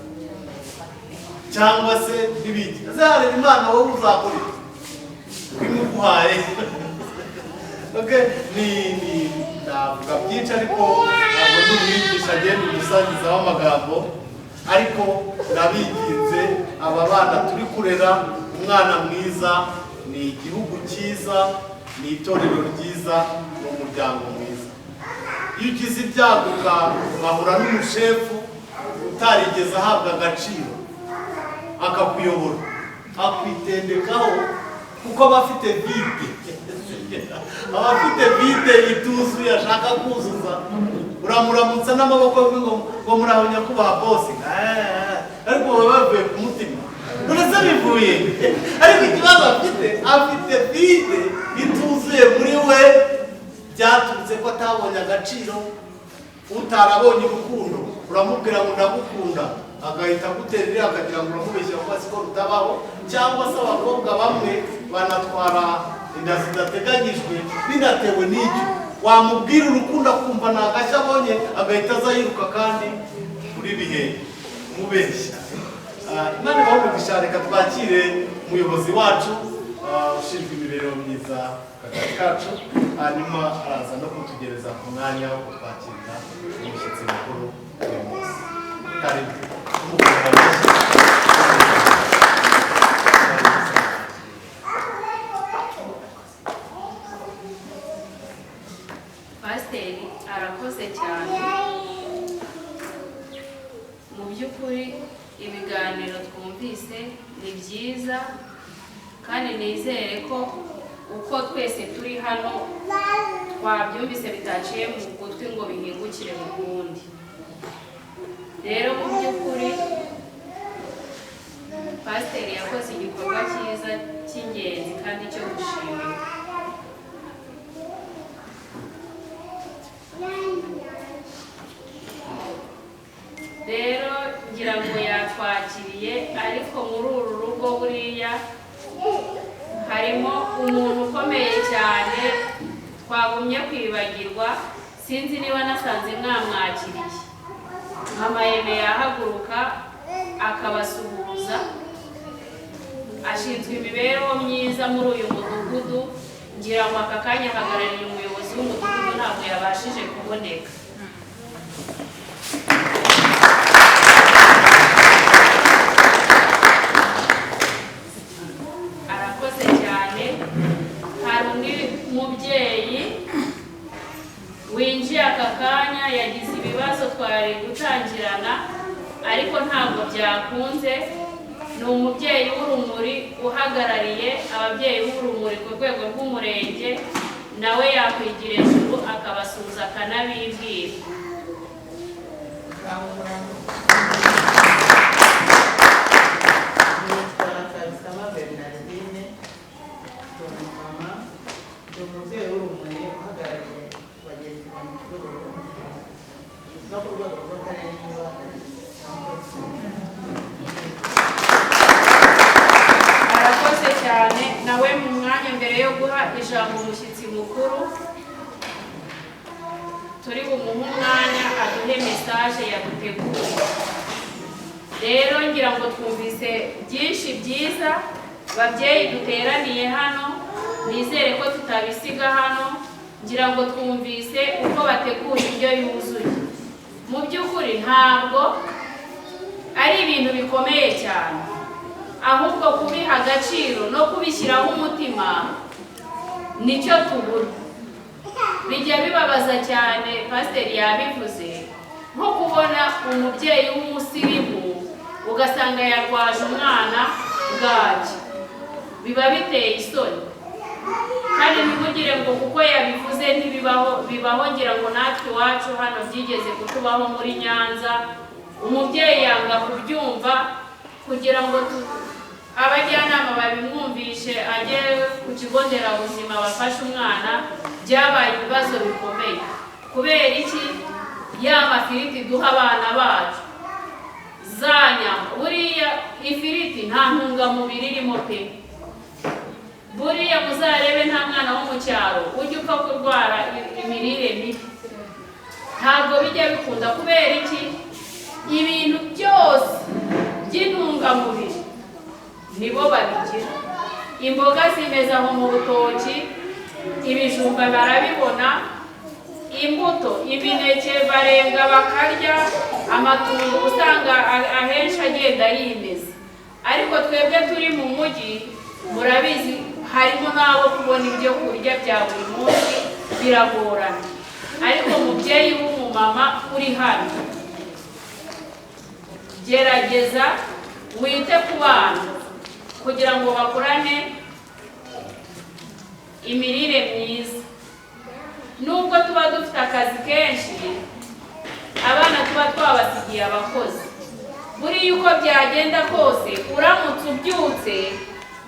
cyangwa se n'ibindi. Azarera Imana wowe uzakora iki imuguhaye? Okay, ni navuga byinshi ariko ntabwo ndi umwigisha, agenda umusangiza w'amagambo, ariko ndabiginze aba bana turi kurera. Umwana mwiza ni igihugu cyiza, ni itorero ryiza, ni umuryango mwiza. Iyo ugize ibyago ugahura n'umushefu utarigeze ahabwa agaciro, akakuyobora, akwitendekaho, kuko aba afite vide, aba afite vide ituzuye ashaka kuzuza. Uramuramutsa n'amaboko ngo muraho nyakubahwa bosi, ariko baba bavuye ku mutima, uretse bivuye. Ariko ikibazo afite vide ituzuye muri we, byaturutse ko atabonye agaciro. Utarabonye urukundo, uramubwira ngo ndagukunda, agahita aguterera akagira ngo uramubeshya kuko siko rutabaho. Cyangwa se abakobwa bamwe banatwara inda zidateganyijwe binatewe n'icyo. Wamubwira urukundo akumva nta gashya abonye, agahita aza yiruka kandi kuri bihe mubeshya. Imana ibahe umugisha. Reka twakire umuyobozi wacu ushinzwe imibereho myiza kagari kacu, hanyuma araza no kutugereza ku mwanya wo kutwakirira umushyitsi mukuru uyu munsi. Karibu. Pasiteri arakoze cyane. Mu by'ukuri ibiganiro twumvise ni byiza, kandi nizere ko uko twese turi hano twabyumvise bitaciye mu gutwi ngo bihingukire mu kundi. Rero mu by'ukuri pasiteri yakoze igikorwa cyiza cy'ingenzi kandi cyo gushimira. Rero ngira ngo yatwakiriye, ariko muri uru rugo buriya harimo umuntu ukomeye cyane twagumye kwibagirwa, sinzi niba nasanze mwamwakiriye. Mama Yeme yahaguruka akabasuhuza, ashinzwe imibereho myiza muri uyu mudugudu. Ngira ngo aka kanya ahagarariye umuyobozi w'umudugudu, ntabwo yabashije kuboneka. Arakoze cyane. Hari undi mubyeyi winjiye aka kanya, yagize ibibazo twari gutangirana ariko ntabwo byakunze. Ni umubyeyi w'urumuri uhagarariye ababyeyi b'urumuri ku rwego rw'umurenge, nawe yakwigira hejuru akabasuhuza akanabibwira. Nitwa Kabisama Bernardine, ndi umumama, ndi umubyeyi w'urumuri uhagarariye bagenzi banjye ku rwego rw'umurenge no ku rwego rw'akarere n'uhagarariye. Arakoze cyane. Nawe mu mwanya mbere yo guha ijambo umushyitsi mukuru, turi bumuhe umwanya aduhe mesaje yaduteguye. Rero ngira ngo twumvise byinshi byiza. Babyeyi duteraniye hano, nizere ko tutabisiga hano. Ngira ngo twumvise uko bategura indyo yuzuye. Mu by'ukuri ntabwo ari ibintu bikomeye cyane, ahubwo kubiha agaciro no kubishyiraho umutima nicyo tubura. Bijya bibabaza cyane, pasiteri yabivuze, nko kubona umubyeyi w'umusirimu ugasanga yarwaje umwana bwaki, biba biteye isoni. Kandi ntimugire ngo kuko yabivuze ntibibaho, bibaho. Ngira ngo natwe iwacu hano byigeze kutubaho muri Nyanza, umubyeyi yanga kubyumva kugira ngo abajyanama babimwumvishe ajye ku kigo nderabuzima bafashe umwana. Byabaye ibibazo bikomeye. Kubera iki? Ya mafiriti duha abana bacu za nyama, buriya ifiriti nta ntungamubiri irimo pe. Buriya muzarebe nta mwana wo mu cyaro ujya upfa kurwara imirire mibi, ntabwo bijya bikunda. Kubera iki? Ibintu byose by'intungamubiri nibo babigira. Imboga zimeze aho mu rutoki, ibijumba barabibona, imbuto, imineke barenga bakarya, amatunda usanga ahenshi agenda yimeza. Ariko twebwe turi mu mujyi Murabizi harimo n'abo kubona ibyo kurya bya buri munsi biragorana. Ariko mubyeyi w'umumama uri hano, gerageza wite ku bana kugira ngo bakurane imirire myiza. Nubwo tuba dufite akazi kenshi, abana tuba twabasigiye abakozi. Buriya uko byagenda kose, uramutse ubyutse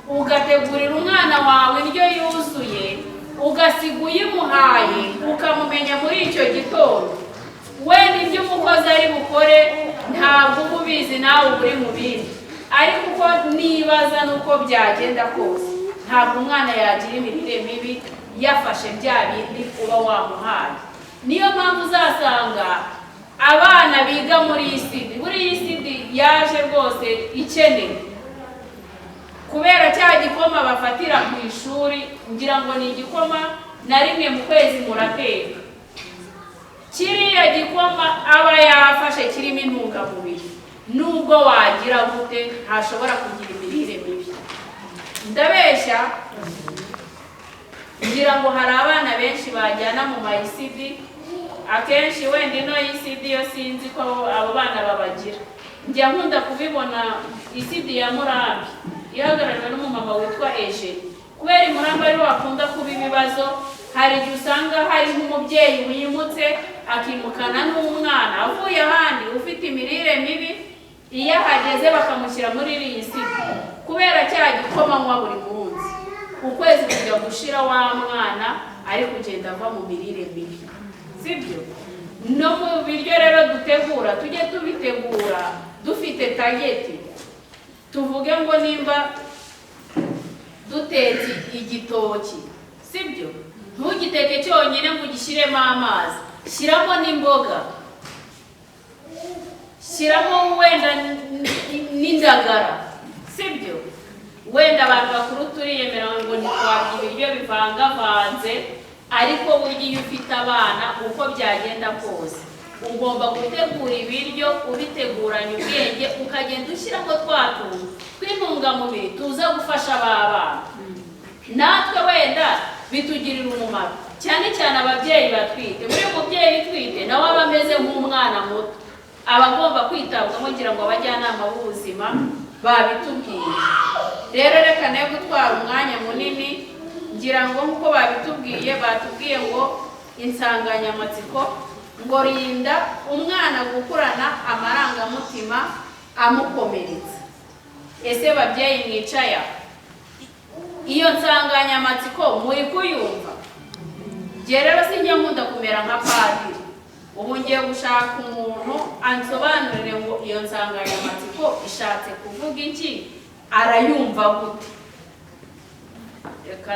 ugategurira umwana wawe indyo yuzuye, ugasiga uyimuhaye, ukamumenya muri icyo gitondo, wenda ibyo umukozi ari bukore ntabwo uba ubizi, nawe uba uri mu bindi. Ariko uko nibaza nuko byagenda kose, ntabwo umwana yagira imirire mibi yafashe bya bindi uba wamuhaye. Niyo mpamvu uzasanga abana biga muri ECD, buri ECD yaje rwose ikenewe, kubera cya gikoma bafatira ku ishuri, ngira ngo ni igikoma na rimwe mu kwezi murateka. Kiriya gikoma aba yafashe kirimo intungamubiri, nubwo wagira gute ntashobora kugira imirire mibi. Ndabeshya? Ngira ngo hari abana benshi bajyana mu ma ECD, akenshi wenda ino ECD yo sinzi ko abo bana babagira. Njya nkunda kubibona ECD ya Murambi ihagarariwe n'umumama witwa Eugenie. Kubera Murambi ariho bakunda kuba ibibazo, hari igihe usanga hari nk'umubyeyi wimutse akimukana n'umwana avuye ahandi ufite imirire mibi, iyo ahageze bakamushyira muri iriya ECD kubera cya gikoma anywa buri munsi. Ukwezi kujya gushira wa mwana ari kugenda ava mu mirire mibi, sibyo? No mu biryo rero dutegura, tujye tubitegura dufite target. Tuvuge ngo nimba dutetse igitoki, sibyo? Ntugiteke cyonyine ngo ugishyiremo amazi, shyiramo n'imboga, shyiramo wenda n'indagara, sibyo? Wenda abantu bakuru turiyemera ngo ntitwarya ibiryo bivangavanze, ariko burya iyo ufite abana uko byagenda kose ugomba gutegura ibiryo ubiteguranye ubwenge, ukagenda ushyiramo twa tuntu tw'intungamubiri tuza gufasha ba bana. Natwe wenda bitugirira umumaro, cyane cyane ababyeyi batwite. Buri mubyeyi utwite nawe aba ameze nk'umwana muto, aba agomba kwitabwaho, ngira ngo abajyanama b'ubuzima babitubwiye. Rero reka ne gutwara umwanya munini, ngira ngo nk'uko babitubwiye, batubwiye ngo insanganyamatsiko ngo rinda umwana gukurana amarangamutima amukomeretsa. Ese babyeyi mwicaya, iyo nsanganyamatsiko muri kuyumva? Njye rero sinjya nkunda kumera nka padiri, ubu ngiye gushaka umuntu ansobanurire ngo iyo nsanganyamatsiko ishatse kuvuga iki, arayumva gute. Reka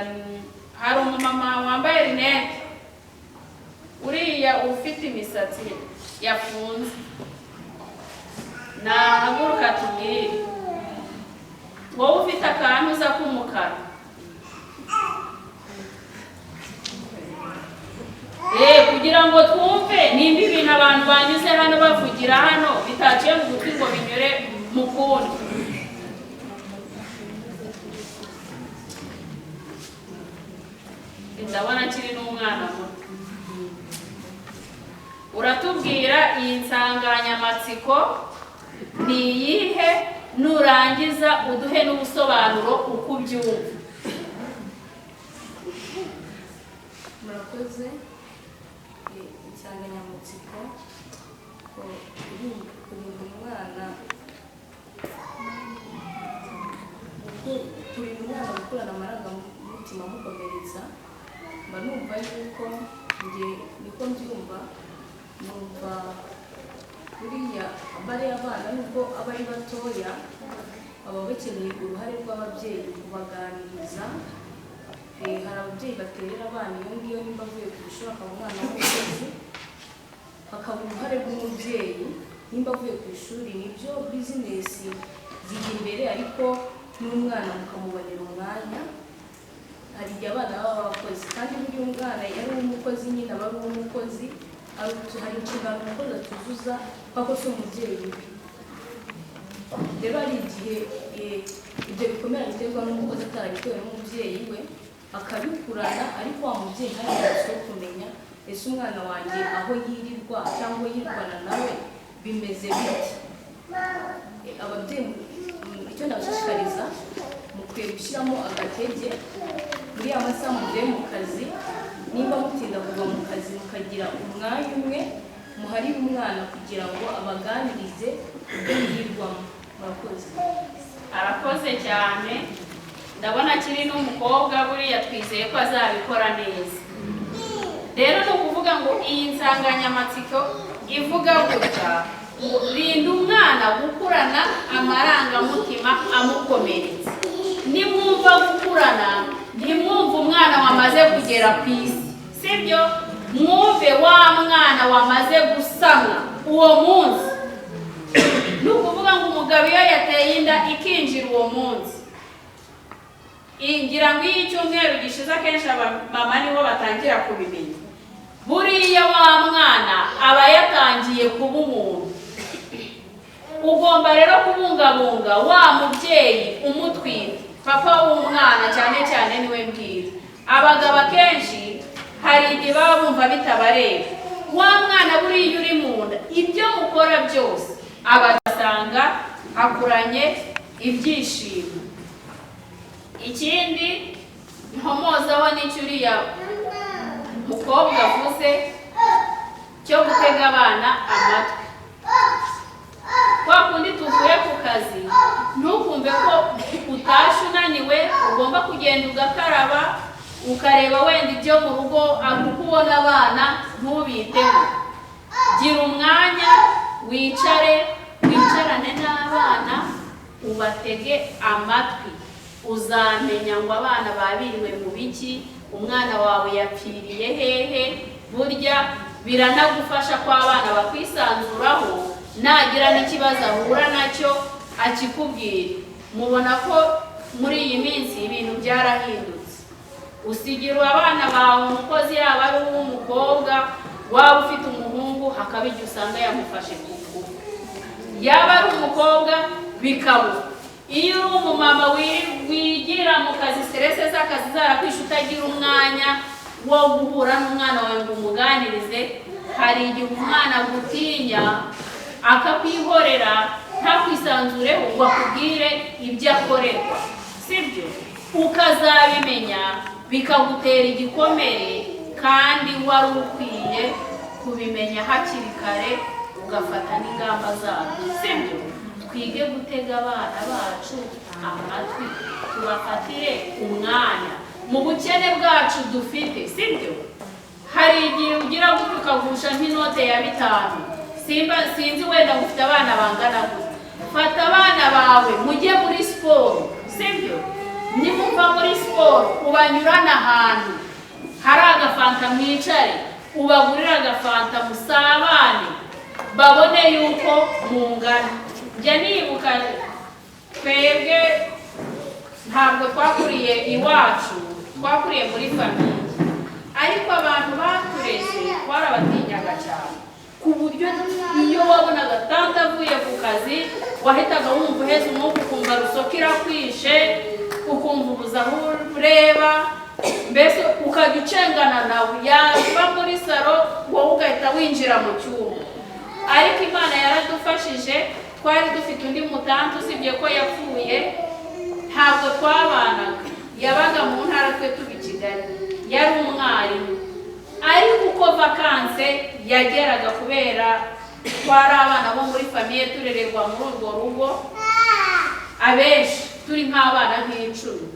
hari umumama wambaye rinete, uriya ufite imisatsi yafunze, nahaguruka tubwire. Wowe ufite akantu uza k'umukara, kugira ngo twumve nimba ibintu abantu banyuze hano bavugira hano bitaciye mu gutwi ngo binyure mu kundi. Ndabona kiri n'umwana muto. Uratubwira iyi nsanganyamatsiko ni iyihe, nurangiza uduhe n'ubusobanuro uko ubyumva. Murakoze. Insanganyamatsiko kurinda umwana gukurana amarangamutima amukomeretsa, mba numva yuko njye niko mbyumva, numva buriya bariya abana nubwo aba ari batoya baba bakeneye uruhare rw'ababyeyi kubaganiriza. Hari ababyeyi baterera abana iyo ngiyo, nimba avuye ku ishuri akaba umwana w'umukozi, hakaba uruhare rw'umubyeyi nimba avuye ku ishuri. Nibyo bizinesi zijya imbere, ariko n'umwana mukamubonera umwanya. Hari igihe abana baba abakozi, kandi buriya umwana iyo ari uw'umukozi nyine aba ari uw'umukozi, hari inshingano umukozi atuzuza kuko si umubyeyi we. Rero hari igihe Ibyo bikomere biterwa n'umukozi atarabitewe n'umubyeyi we, akabikurana, ariko wa mubyeyi ntabwo kumenya ese umwana wanjye aho yirirwa cyangwa yirwana nawe bimeze bite. Ababyeyi, icyo nabashishikariza, mukwiye gushyiramo agatege muri ya masaha muvuye mu kazi. Nimba mutinda kuva mu kazi, mukagira umwanya umwe muharira umwana kugira ngo abaganirize ibyo yirirwamo. Murakoze. Arakoze cyane. Ndabona akiri n'umukobwa, buriya twizeye ko azabikora neza. Rero ni ukuvuga ngo iyi nsanganyamatsiko ivuga gutya ngo: "Rinda umwana gukurana amarangamutima amukomeretsa." Nimwumva gukurana, ntimwumve umwana wamaze kugera ku isi, sibyo? Mwumve wa mwana wamaze gusamwa uwo munsi. Ni ukuvuga ngo umugabo iyo yateye inda ikinjira uwo munsi, ngira ngo iyo icyumweru gishize, akenshi abamama nibo batangira kubimenya. Buriya wa mwana aba yatangiye kuba umuntu. Ugomba rero kubungabunga wa mubyeyi umutwite, papa w'umwana cyane cyane niwe mbwira. Abagabo akenshi hari igihe baba bumva bitabareba. Wa mwana buriya uri mu nda, ibyo mukora byose abagasanga akuranye ibyishimo. Ikindi nkomozaho n'icyo uriya mukobwa avuze cyo gutega abana amatwi. Kwa kundi tuvuye ku kazi, ntukumve ko utashye unaniwe, ugomba kugenda ugakaraba, ukareba wenda ibyo mu rugo, kuko ubona abana ntubiteho. Gira umwanya wicare, wicarane n'abana, ubatege amatwi. Uzamenya ngo abana babiriwe mu biki, umwana wawe yapfiriye hehe. Burya biranagufasha ko abana bakwisanzuraho, nagira n'ikibazo ahura nacyo akikubwira. Mubona ko muri iyi minsi ibintu byarahindutse. Usigira abana bawe umukozi, yaba ari uw'umukobwa, waba ufite umuhungu, hakaba igihe usanga yamufashe ku ngufu. Yaba ari umukobwa bikaba. Iyo uri umumama wigira mu kazi, stress z'akazi zarakwishe, utagira umwanya wo guhura n'umwana wawe ngo umuganirize, hari igihe umwana agutinya akakwihorera, ntakwisanzureho ngo akubwire ibyo akorerwa, sibyo? Ukazabimenya bikagutera igikomere, kandi wari ukwiye kubimenya hakiri kare, ugafata n'ingamba zabyo, sibyo? Twige gutega abana bacu amatwi, tubafatire umwanya mu bukene bwacu dufite, sibyo? Hari igihe ugira gutya ukagusha nk'inote ya 5. Simba sinzi wenda ufite abana bangana gutya. Fata abana bawe mujye muri siporo, sibyo? Nimuva muri siporo, ubanyurane ahantu hari agafanta, mwicare, ubagurire agafanta, musabane, babone yuko mungana. Njya nibuka twebwe ntabwo twakuriye iwacu, twakuriye muri famille, ariko abantu batureze twarabatinyaga cyane, ku buryo iyo wabonaga tante avuye ku kazi wahitaga wumva uheze umwuka, ukumva rusoka irakwishe, ukumva ubuze aho ureba, mbese ukajya ucengana nawe. Yava muri salon, wowe ugahita winjira mu cyumba. Ariko Imana yaradufashije, twari dufite undi mutante, usibye ko yapfuye, ntabwo twabanaga, yabaga mu ntara twe tuba i Kigali, yari umwarimu. Ariko uko vacances yageraga, kubera twari abana bo muri famille turererwa muri urwo rugo, abenshi turi nk'abana nk'icumi,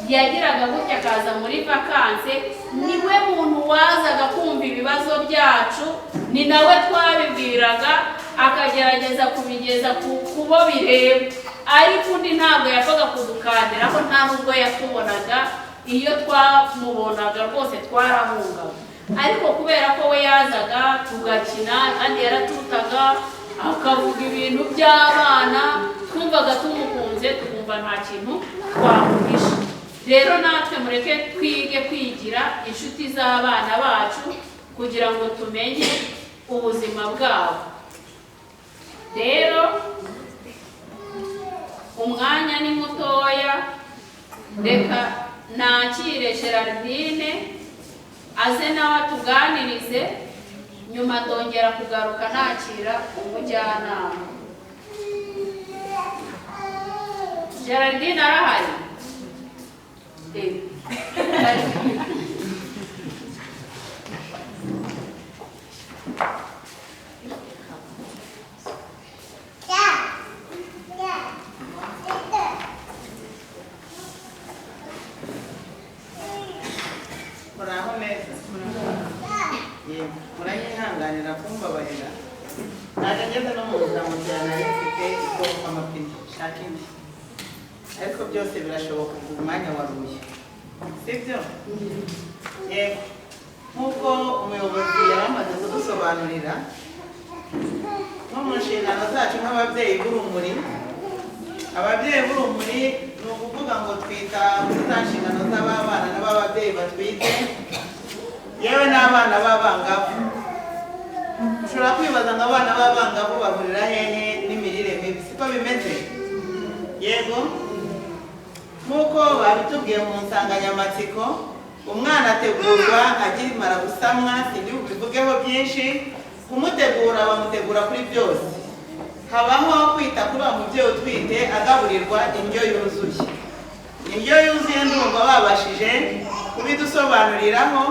yagiraga gutya akaza muri vacances. Niwe muntu wazaga kumva ibibazo byacu, ni nawe twabibwiraga, akagerageza kubigeza ku bo bireba. Ariko undi ntabwo yapfaga kudukandiraho, nta nubwo yatubonaga. Iyo twamubonaga rwose twarahungaga. Ariko kubera ko we yazaga tugakina, kandi yaratutaga, akavuga ibintu by'abana, twumvaga tumukunze, tukumva nta kintu twamuhisha. Rero natwe mureke twige kwigira inshuti z'abana bacu kugira ngo tumenye ubuzima bwabo. Rero Umwanya ni mutoya, reka nakire Gerardine aze nawe atuganirize, nyuma ndongera kugaruka nakira umujyanama. Gerardine arahari? Muraho neza. Yego, muranyihanganira kumbabarira. Naje ngeze no mu nzira mu gihe nari mfite igorofa amapine, shaka indi. Ariko byose birashoboka ku mwanya waruye. Sibyo? Yego. Nk'uko umuyobozi yari amaze kudusobanurira, nko mu nshingano zacu nk'ababyeyi b'urumuri, ababyeyi b'urumuri ni ukuvuga ngo twita kuri za nshingano z'ababana n'ababyeyi batwite, yewe n'abana b'abangavu. Ushobora kwibaza ngo abana b'abangavu bahurira hehe n'imirire mibi, siko bimeze? Yego, nk'uko babitubwiye mu nsanganyamatsiko, umwana ategurwa akimara gusamwa, sindi bubivugeho byinshi. Kumutegura bamutegura kuri byose. Habaho kwita kuri wa mubyeyi utwite agaburirwa indyo yuzuye. Indyo yuzuye ndumva babashije kubidusobanuriraho,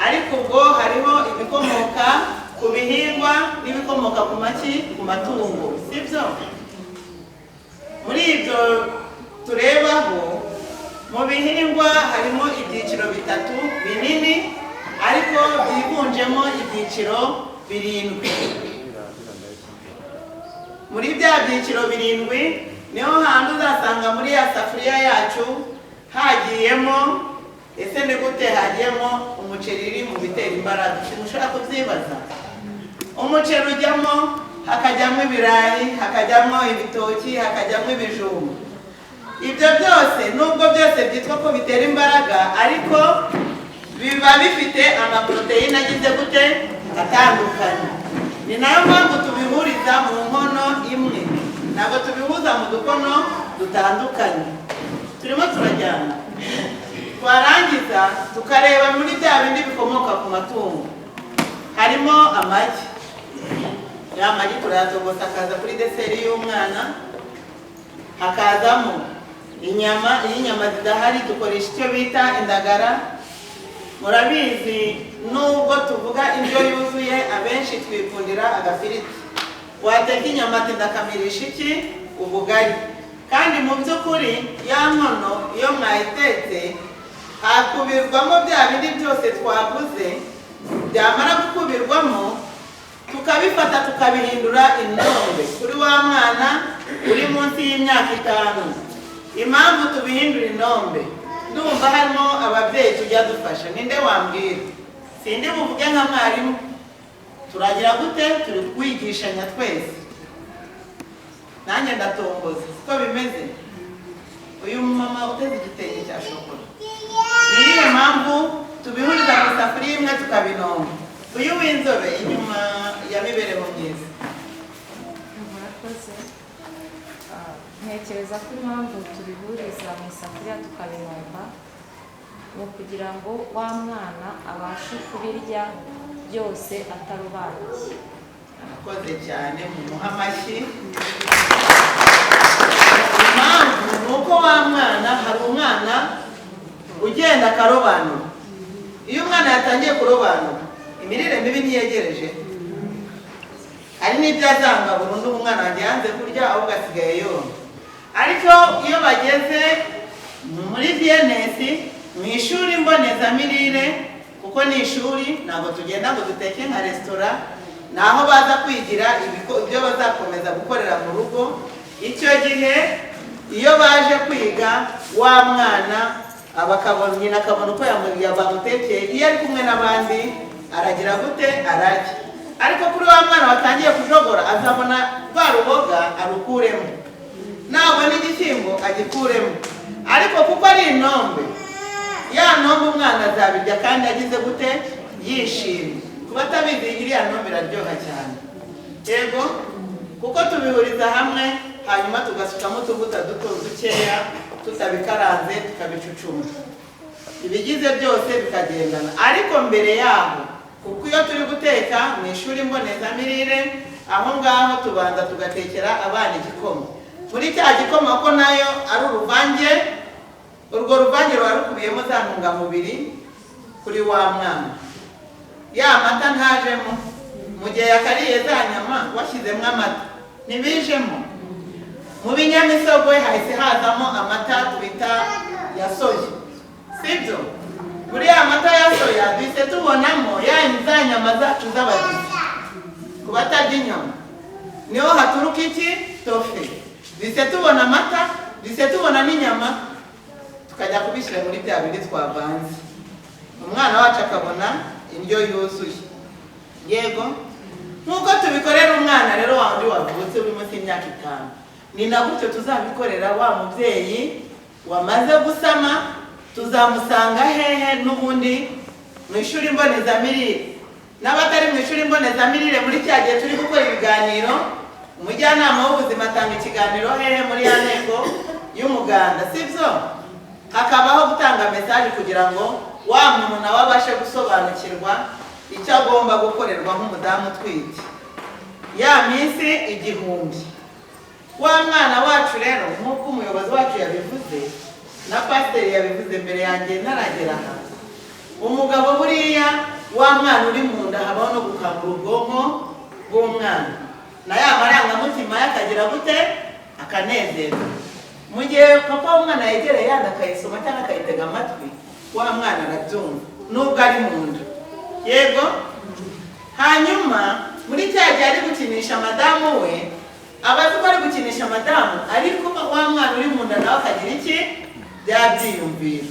ariko ubwo hariho ibikomoka ku bihingwa n'ibikomoka ku maki, ku matungo, sibyo? Muri ibyo turebaho, mu bihingwa harimo ibyiciro bitatu binini, ariko byigunjemo ibyiciro birindwi. Muri bya byiciro birindwi niho hantu uzasanga muri ya safuriya yacu hagiyemo, ese ni gute hagiyemo umuceri uri mu bitera imbaraga? Ushobora kubyibaza. Umuceri ujyamo, hakajyamo ibirayi, hakajyamo ibitoki, hakajyamo ibijumba. Ibyo byose nubwo byose byitwa ko bitera imbaraga, ariko biba bifite amaproteine agize gute atandukanye. Ni nayo mpamvu tubihuriza mu nkono imwe, ntabwo tubihuza mu dukono dutandukanye. Turimo turajyana, twarangiza tukareba muri bya bindi bikomoka ku matungo, harimo amagi. Ya magi turayatogosa akaza kuri deseri y'umwana, hakazamo inyama. Iyo inyama zidahari dukoresha icyo bita indagara. Murabizi nubwo tuvuga indyo yuzuye, abenshi twikundira agafiriti. Wateka inyama ati ndakamirisha iki? Ubugari. Kandi mu by'ukuri ya nkono iyo mwayitetse hakubirwamo bya bindi byose twavuze, byamara gukubirwamo tukabifata tukabihindura indombe kuri wa mwana uri munsi y'imyaka 5. Impamvu tubihindura indombe, ndumva harimo ababyeyi tujya dufasha. Ninde wambwira? Sindi buvuge nka mwarimu. Turagira gute? Turi kwigishanya twese. Nanjye ndatomboza, siko bimeze? Uyu mama uteze igitenge cya shokora, ni iyihe mpamvu tubihuriza mu isafuriya imwe tukabinomba? Uyu w'inzobe inyuma ya mibereho myiza. Murakoze. Ntekereza ko impamvu tubihuriza mu isafuriya tukabinomba ni ukugira ngo wa mwana abashe kubirya byose atarobanuye. Murakoze cyane, mumuhe amashyi. Impamvu ni uko wa mwana, hari umwana ugenda akarobanura. Iyo umwana yatangiye kurobanura, imirire mibi ntiyegereje, hari n'ibyo azanga burundu. Umwana wanjye yanze kurya, ahubwo asigaye yonka. Ariko iyo bageze muri VNS, mu ishuri mbonezamirire, kuko ni ishuri, ntabwo tugenda ngo duteke nka resitora, naho baza kwigira ibyo bazakomeza gukorera mu rugo. Icyo gihe iyo baje kwiga, wa mwana abakabona nyina akabona uko bamutekeye, iyo ari kumwe n'abandi aragira gute? Ararya. Ariko kuri wa mwana watangiye kujogora, azabona rwa ruboga arukuremo, nabona igishyimbo agikuremo. Ariko kuko ari intombe, ya ntombe umwana azabirya kandi agize gute? Yishimye. Kuba atabizi, iriya ntombe iraryoha cyane. Yego, kuko tubihuriza hamwe. Hanyuma tugasukamo utuvuta duto dukeya tutabikaranze, tukabicucuma, ibigize byose bikagendana. Ariko mbere yaho, kuko iyo turi guteka mu ishuri mbonezamirire, aho ngaho tubanza tugatekera abana igikoma. Muri cya gikoma ko nayo ari uruvange, urwo ruvange ruba rukubiyemo za ntungamubiri kuri wa mwana. Ya mata ntajemo, mu gihe yakariye za nyama washyizemo amata ntibijemo. Mu binyamisogwe hahise hazamo amata twita ya soya, sibyo? Muri ya mata ya soya duhise tubonamo ya za nyama zacu z'abagizi. Ku batarya inyama niho haturuka iki? Tofe. Duhise tubona amata, duhise tubona n'inyama, tukajya kubishyira muri bya bindi twavanze, umwana wacu akabona indyo yuzuye. Yego, nk'uko tubikorera umwana rero wa wundi wavutse uri munsi y'imyaka 5, ni na gutyo tuzabikorera wa mubyeyi wamaze gusama. Tuzamusanga hehe? N'ubundi mu ishuri mbonezamirire. N'abatari mu ishuri mbonezamirire, muri cya gihe turi gukora ibiganiro, umujyanama w'ubuzima atanga ikiganiro hehe? Muri ya nteko y'umuganda, sibyo? Hakabaho gutanga message kugira ngo wa muntu nawe abashe gusobanukirwa icyo agomba gukorerwa nk'umudamu utwite ya minsi 1000. Wa mwana wacu rero, nk'uko umuyobozi wacu yabivuze na pasiteri yabivuze mbere yanjye ntaragera aha, umugabo buriya wa mwana uri mu nda habaho no gukangura ubwonko bw'umwana, na ya marangamutima ye akagira gute? Akanezerwa. Mu gihe papa w'umwana yegereye yanda akayisoma cyangwa akayitega amatwi, wa mwana arabyumva nubwo ari mu nda. Yego. Hanyuma muri cya gihe ari gukinisha madamu we, aba azi ko ari gukinisha madamu, ariko wa mwana uri mu nda nawe akagira iki? Byabyiyumvira.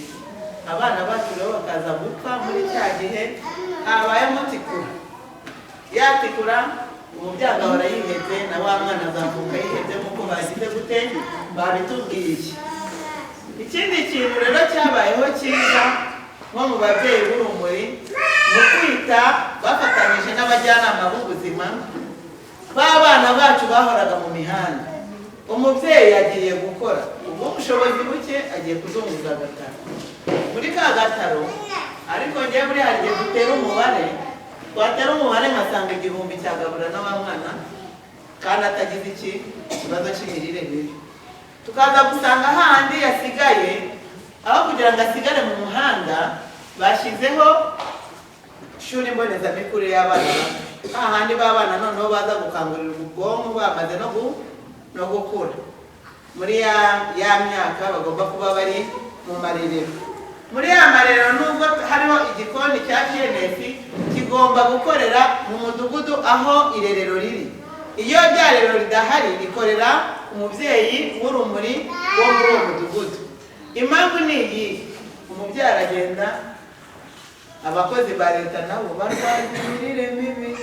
Abana bacu rero bakaza gupfa muri cya gihe habayemo tikura. Ya tikura umubyeyi agahora yihebye, na wa mwana azavuka yihebye nk'uko bagize gute? Babitubwiye. Ikindi kintu rero cyabayeho cyiza nko mu babyeyi b'urumuri, mu kwita bafatanyije n'abajyanama b'ubuzima, b'abana bacu bahoraga mu mihanda. Umubyeyi agiye gukora, ubwo ubushobozi buke agiye kuzunguza agataro. Muri ka gataro, ariko njye buri hari igihe dutera umubare, twatera umubare nkasanga 1000 cyagabura na wa mwana kandi atagize iki kibazo cy'imirire mibi. Tukaza gusanga handi yasigaye, aho kugira ngo asigare mu muhanda, bashyizeho ishuri mbonezamikurire y'abana bato. Hahandi b'abana noneho baza gukangurira ubwonko bamaze no gukura muri ya myaka bagomba kuba bari mu marerero. Muri ya marerero nubwo hariho igikoni cya GNS, kigomba gukorera mu mudugudu aho irerero riri. Iyo rya rerero ridahari, rikorera umubyeyi w'urumuri wo muri uwo mudugudu. Impamvu ni iyi: umubyeyi aragenda, abakozi ba leta nabo barwaye imirire mibi.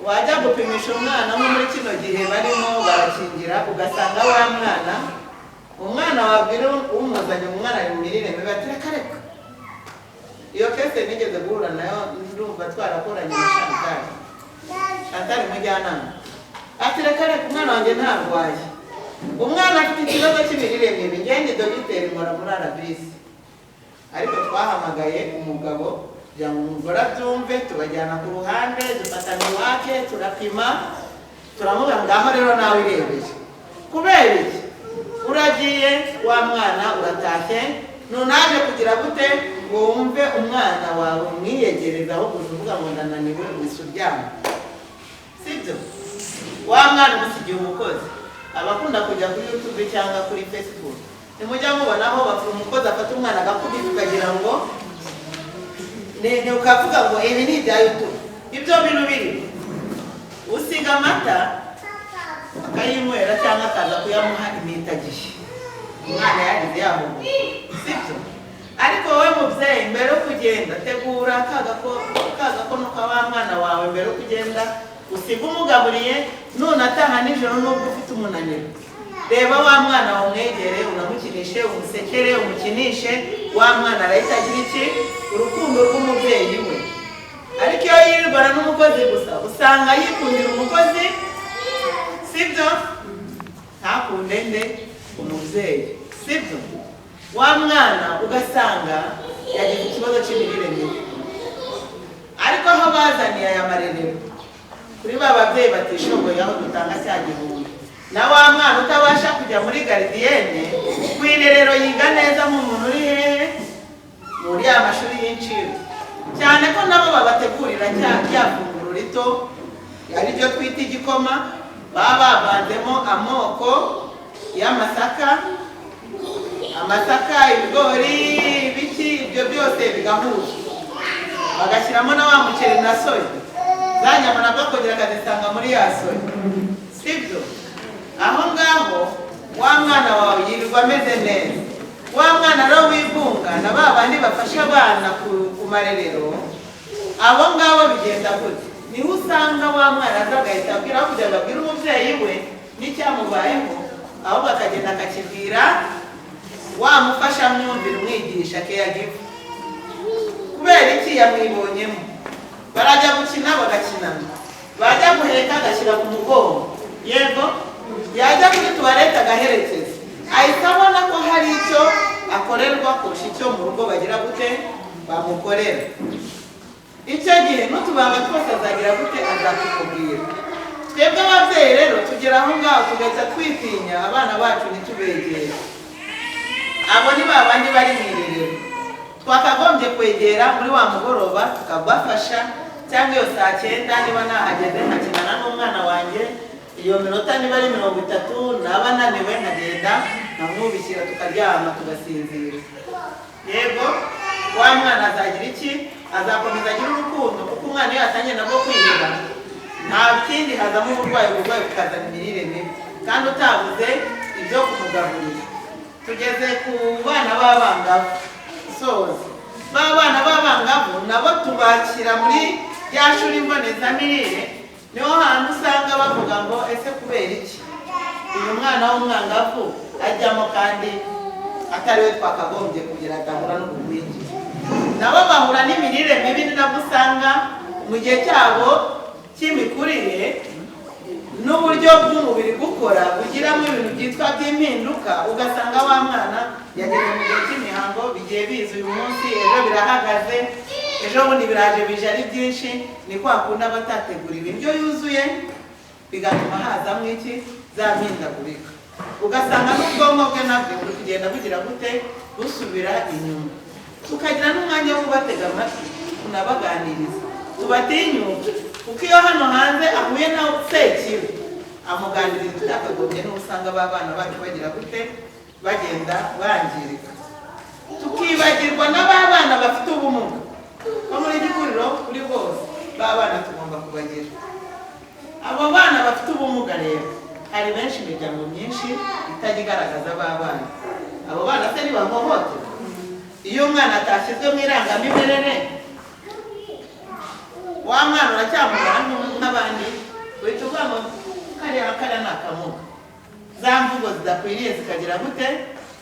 Wajya gupimisha umwana nko muri kino gihe barimo barakingira, ugasanga wa mwana, umwana wabwira umuzanye umwana ari mu mirire mibi, ati reka reka. Iyo kese nigeze guhura nayo, ndumva twarakoranye na Chantal. Chantal mujyanama, ati reka reka umwana wanjye ntarwaye, umwana afite ikibazo cy'imirire mibi. Ngende dogiteri nkora muri RBC, ariko twahamagaye umugabo kugira ngo umugore abyumve, tubajyana ku ruhande, dufata miwake, turapima, turamubwira ngaho rero nawe irebeye. Kubera iki? Uragiye wa mwana uratashye, nunaje kugira gute ngo wumve umwana wawe umwiyegereza, aho kuvuga ngo ndananiwe wese uryama, sibyo? Wa mwana umusigiye umukozi. Abakunda kujya kuri YouTube cyangwa kuri Facebook, nimujya mubonaho umukozi afata umwana agakubita, ukagira ngo ni ukavuga ngo ibi ni ibya YouTube. Ibyo bintu biri usiga amata akayinywera cyangwa akaza kuyamuha imitagihe, umwana yagize yahugu, sibyo? Ariko wowe mubyeyi, mbere yo kugenda tegura kagakono ka wa mwana wawe. Mbere yo kugenda usiga umugaburiye, nunataha nijoro nubwo ufite umunaniro, reba wa mwana wamwegere, unamukinishe, umusekere, umukinishe. Wa mwana arahita agira iki? Urukundo rw'umubyeyi we. Ariko iyo yirirwana n'umukozi gusa, usanga yikundira umukozi Sibyo? Ntakunde nde? Umubyeyi. Sibyo? Wa mwana ugasanga yagize ikibazo cy'imirire mibi. Ariko aho bazaniye aya marerero kuri ba babyeyi batishoboye, aho dutanga cya gihumbi, na wa mwana utabasha kujya muri gardienne, ku irerero yiga neza nk'umuntu uri hehe? Muri ya mashuri y'incuke. Cyane ko nabo babategurira cya funguro rito, ariryo twita igikoma, baba bavanzemo amoko y'amasaka, amasaka, ibigori, ibiki, ibyo byose bigahuzwa, bagashyiramo na wa muceri na soya, za nyama nabwo akongera akazisanga muri ya soya. Sibyo? Aho ngaho wa mwana wawe yirirwa ameze neza. Wa mwana rero wigunga na ba bandi bafasha abana ku marerero, abo ngabo bigenda gute? Niho usanga wa mwana aza agahita abwira, aho kugira ngo abwire umubyeyi we n'icyamubayeho, ahubwo akagenda akakibwira wa mufashamyumvire umwigisha caregiver. Kubera iki? Yamwibonyemo. Barajya gukina bagakinana, bajya guheka agashyira ku mugongo, yego, yajya kuri toilette agaherekeza. Ahita abona ko hari icyo akorerwa kurusha icyo mu rugo bagira gute? Bamukorera. Icyo gihe n'utubanga twose azagira gute? Azatukubwira. Twebwe ababyeyi rero tugera aho ngaho tugahita twitinya abana bacu, ntitubegere. Abo ni ba bandi bari mu irerero twakagombye kwegera muri wa mugoroba tukabafasha, cyangwa iyo saa 9 niba nahageze nkakinana n'umwana wanjye iyo minota, niba ari 30, naba naniwe nkagenda nkamwubikira, tukaryama tugasinzira. Yego, wa mwana azagira iki? Azakomeza agira urukundo, kuko umwana iyo yatangiye nabwo kwiga nta kindi hazamo uburwayi, uburwayi bukazana imirire mibi kandi utabuze ibyo kumugaburira. Tugeze ku bana b'abangavu. Soza, ba bana b'abangavu nabo tubakira muri rya shuri mbonezamirire. Niho hantu usanga bavuga ngo ese kubera iki uyu mwana w'umwangavu ajyamo kandi atari we twakagombye kugira adahura n'ubugwingi? Nabo bahura n'imirire mibi. Ni nabwo usanga mu gihe cyabo cy'imikurire n'uburyo bw'umubiri gukora bugiramo ibintu byitwa by'impinduka, ugasanga wa mwana yageze mu gihe cy'imihango, bigiye biza uyu munsi, ejo birahagaze, ejo bundi biraje bije ari byinshi. Ni kwa kundi aba atateguriwe indyo yuzuye, bigatuma hazamo iki? Za mpindagurika, ugasanga n'ubwonko bwe nabwo buri kugenda bugira gute? Busubira inyuma. Tukagira n'umwanya wo kubatega amatwi, tunabaganiriza, tubatinyuke, kuko iyo hano hanze ahuye na sekibi amuganiriza utakagombye, n'uwo usanga ba bana bacu bagira gute? Bagenda bangirika. Tukibagirwa n'aba bana bafite ubumuga bo muri Gikuriro. Kuri bose ba bana tugomba kubagira. Abo bana bafite ubumuga rero, hari benshi, imiryango myinshi itajya igaragaza ba bana. Abo bana se ntibahohoterwa? Iyo umwana atashyizwe mu irangamimerere, wa mwana uracyamubara nk'abandi, uhita uvuga ngo kariya kariya ni akamuga. Za mvugo zidakwiriye zikagira gute?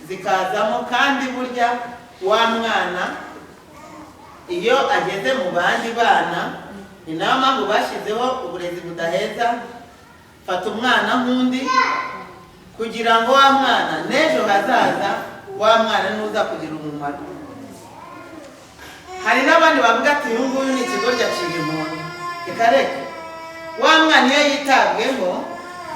Zikazamo. Kandi burya wa mwana iyo ageze mu bandi bana, ni nayo mpamvu bashyizeho uburezi budaheza, fata umwana nk'undi, kugira ngo wa mwana n'ejo hazaza, wa mwana nuza kugira umumaro. Hari n'abandi bavuga ati uyu nguyu ni ikigoryi aciye umuntu. Reka reka, wa mwana iyo yitabweho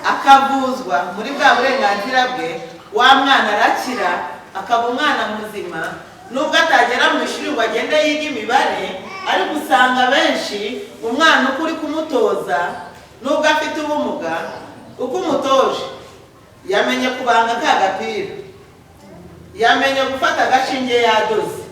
akavuzwa muri bwa burenganzira bwe, wa mwana arakira akaba umwana muzima, nubwo atagera mu ishuri ngo agende yiga imibare. Ariko usanga benshi umwana uko uri kumutoza, nubwo afite ubumuga, uko umutoje yamenye kubanga ka gapira, yamenye gufata agashinge yadoze,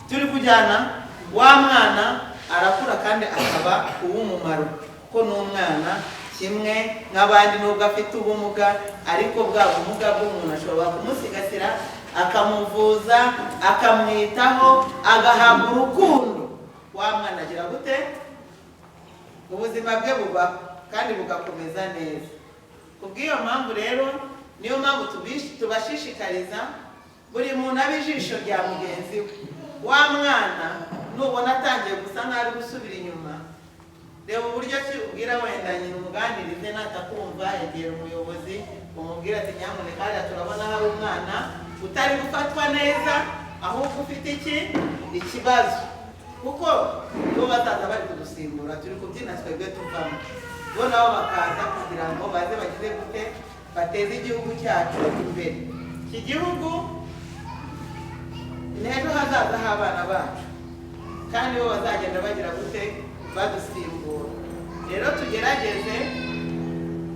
turi kujyana, wa mwana arakura kandi akaba uw'umumaro, ko n'umwana kimwe nk'abandi nubwo afite ubumuga. Ariko bwa bumuga bw'umuntu ashobora kumusigasira, akamuvuza, akamwitaho, agahabwa urukundo. Wa mwana agira gute? Ubuzima bwe bubaho kandi bugakomeza neza. Kubw'iyo mpamvu rero, niyo mpamvu tubashishikariza buri muntu abe ijisho rya mugenzi we. Wa mwana nubona atangiye gusa nk'aho ari gusubira inyuma, Reba uburyo ki ubwira wenda nyina, umuganirize, natakumva egera umuyobozi umubwire ati nyamuneka hariya turabona hari umwana utari gufatwa neza, ahubwo ufite iki ikibazo, kuko bo bazaza bari kudusimbura, turi kubyina twebwe tuvamo, bo nabo bakaza kugira ngo baze bagize gute, bateze igihugu cyacu imbere. Iki gihugu ni ejo hazaza h'abana bacu, kandi bo bazagenda bagira gute, badusimbura. Rero tugerageze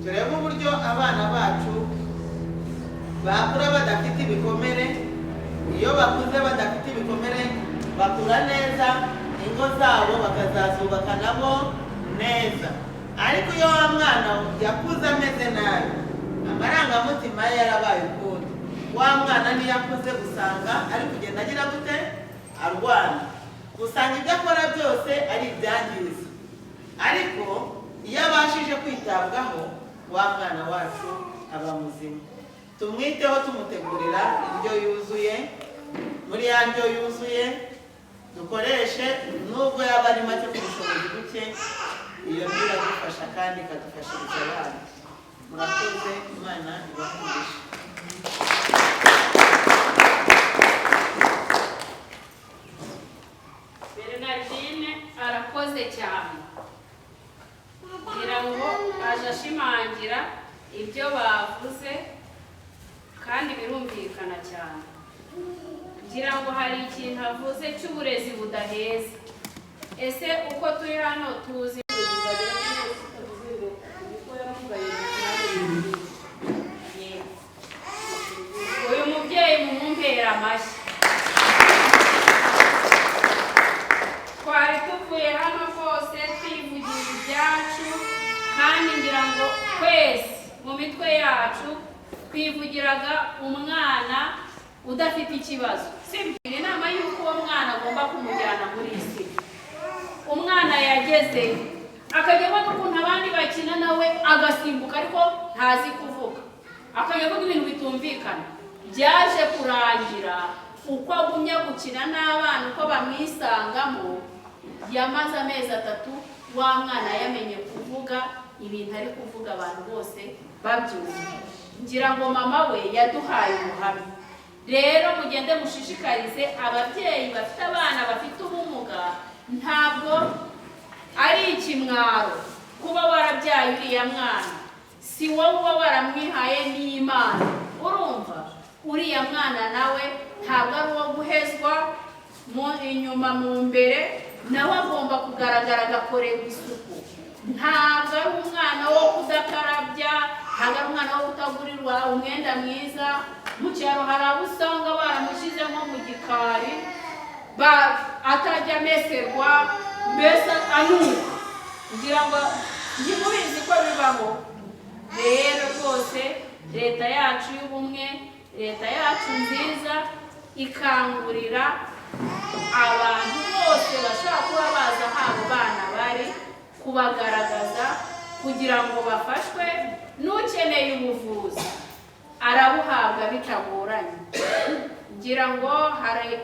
turebe uburyo abana bacu bakura badafite ibikomere. Iyo bakuze badafite ibikomere bakura neza, ingo zabo bakazazubaka nabo neza. Ariko iyo wa mwana yakuze ameze nabi, amarangamutima ye yarabaye ukundi, wa mwana niyo akuze usanga ari kugenda agira gute, arwana, usanga ibyo akora byose ari ibyangiza. Ariko iyo abashije kwitabwaho, wa mwana wacu aba muzima. Tumwiteho, tumutegurira indyo yuzuye. Muri ya ndyo yuzuye dukoreshe, nubwo yaba ari make ku bushobozi buke, iyo ndyo iradufasha kandi ikadufashiriza abana. Murakoze, Imana ibahe umugisha. Bernardine arakoze cyane, ngira ngo aje ashimangira ibyo bavuze kandi birumvikana cyane. Ngira ngo hari ikintu avuze cy'uburezi budaheza. Ese uko turi hano tuzi uyu mubyeyi mumumpera amashyi. Twari tuvuye hano rwose twivugira ibyacu, kandi ngira ngo twese mu mitwe yacu twivugiraga umwana udafite ikibazo. Sibyo, inama y'uko uwo mwana agomba kumujyana muri isi. Umwana yagezeyo akajya abona ukuntu abandi bakina nawe agasimbuka, ariko ntazi kuvuga, akajya avuga ibintu bitumvikana. Byaje kurangira uko agumya gukina n'abana, uko bamwisangamo, yamaze amezi 3 wa mwana yamenye kuvuga ibintu ari kuvuga abantu bose babyumva. Ngira ngo mama we yaduhaye ubuhamya. Rero mugende mushishikarize ababyeyi bafite abana bafite ubumuga, ntabwo ari ikimwaro kuba warabyaye uriya mwana, si wowe uba waramwihaye n'Imana. Urumva uriya mwana nawe ntabwo ari uwo guhezwa mu inyuma mu mbere, nawe agomba kugaragara agakorerwa isuku. Ntabwo ari umwana wo kudakarabya, ntabwo ari umwana wo kutagurirwa umwenda mwiza. Mu cyaro hari abo usanga baramushyize nko mu gikari, atajya ameserwa, mbese anuka. Ngira ngo ntimubizi ko bibaho. Rero rwose leta yacu y'ubumwe, leta yacu nziza, ikangurira abantu bose bashobora kuba baza aho abo bana bari kubagaragaza kugira ngo bafashwe. N'ukeneye ubuvuzi arabuhabwa bitagoranye. Ngira ngo hari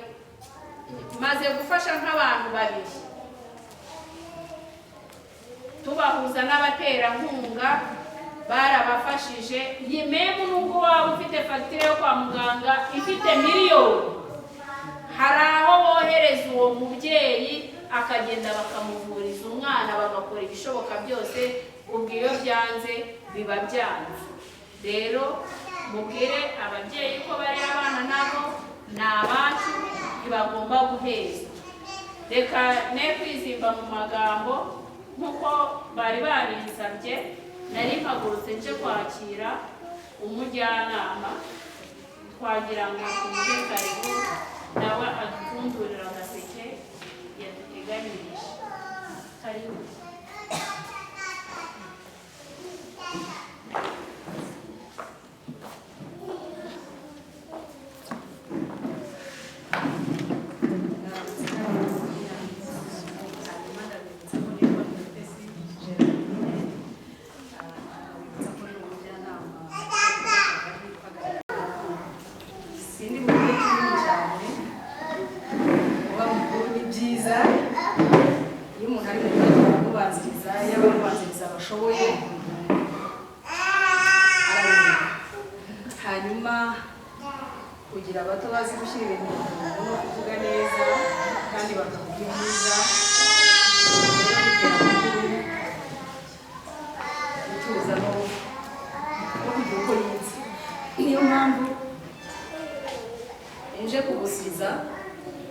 maze gufasha nk'abantu babiri, tubahuza n'abaterankunga barabafashije. Yemwe nubwo waba ufite fagitire yo kwa muganga ifite miliyoni, hari aho wohereza uwo mubyeyi akagenda bakamuvuriza umwana, bagakora ibishoboka byose. Ubwo iyo byanze biba byanze. Rero mubwire ababyeyi ko bari abana nabo ni abacu, ntibagomba guhezwa. Reka ne kwizimba mu magambo nk'uko bari babinsabye, nari mpagurutse nje kwakira umujyanama, twagira ngo tumuhe karibu nawe adupfundurire agaseke yaduteganyirije. Karibu. Sindi buvuge kinini cyane, kuba mukuru ni byiza. Iyo umuntu ari mukuru Abamubanziriza, iyo abamubanziriza bashoboye arabivuga. Hanyuma kugira abato bazi gushyira ibintu mu murongo no kuvuga neza kandi bakavuga ibyiza, bitera abakuru gutuza no kugira uko yize. Niyo mpamvu nje kugusiza.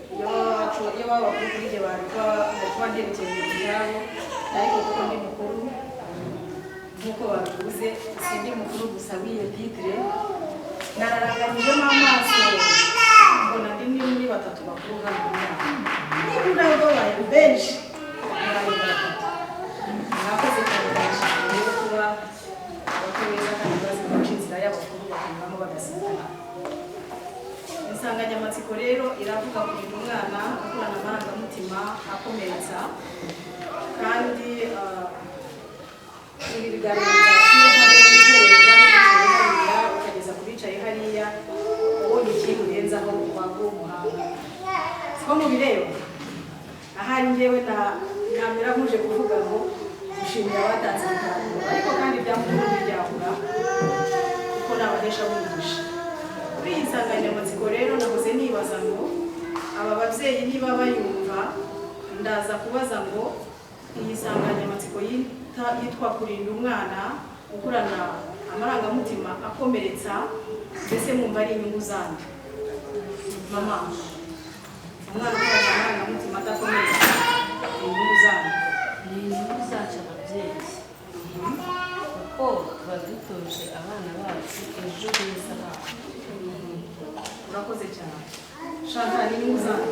Iyo baba bakuru kuri jye bari kuba nterekeye ibintu byabo, ariko kuko ndi mukuru nk'uko babivuze, sindi mukuru gusa w'iyo titre, nararanganyijemo amaso mbona ndi muri batatu bakuru hano mu nama, nibura babaye benshi babaye batatu. Mwakoze cyane, ndabashimiye rero kuba abato beza kandi bazi guca inzira y'abakuru bakanyuramo badasigara. Insanganyamatsiko rero iravuga kurinda umwana gukurana amarangamutima akomeretsa, kandi ibi biganiro byaciye hano, uhereye ku bari bicaye hariya ukageza ku bicaye hariya, ubonye ikintu urenzaho waba umuhanga, siko mubireba. Ahari njyewe namera nkuje kuvuga ngo gushimira abatanze ibiganiro, ariko kandi ibya mukuru ntibyabura kuko ni abahesha b'umugisha. Kuri iyi nsanganyamatsiko rero nahoze nibaza ngo aba babyeyi niba bayumva, ndaza kubaza ngo iyi nsanganyamatsiko yitwa kurinda umwana gukurana amarangamutima akomeretsa, mbese mwumva ari inyungu zande? Mama, umwana ukurana amarangamutima adakomeretsa, ni inyungu zande? Ni inyungu zacu ababyeyi, kuko tuba dutoje abana bacu ejo heza habo. Urakoze cyane, Chantal. Ni inyungu zande?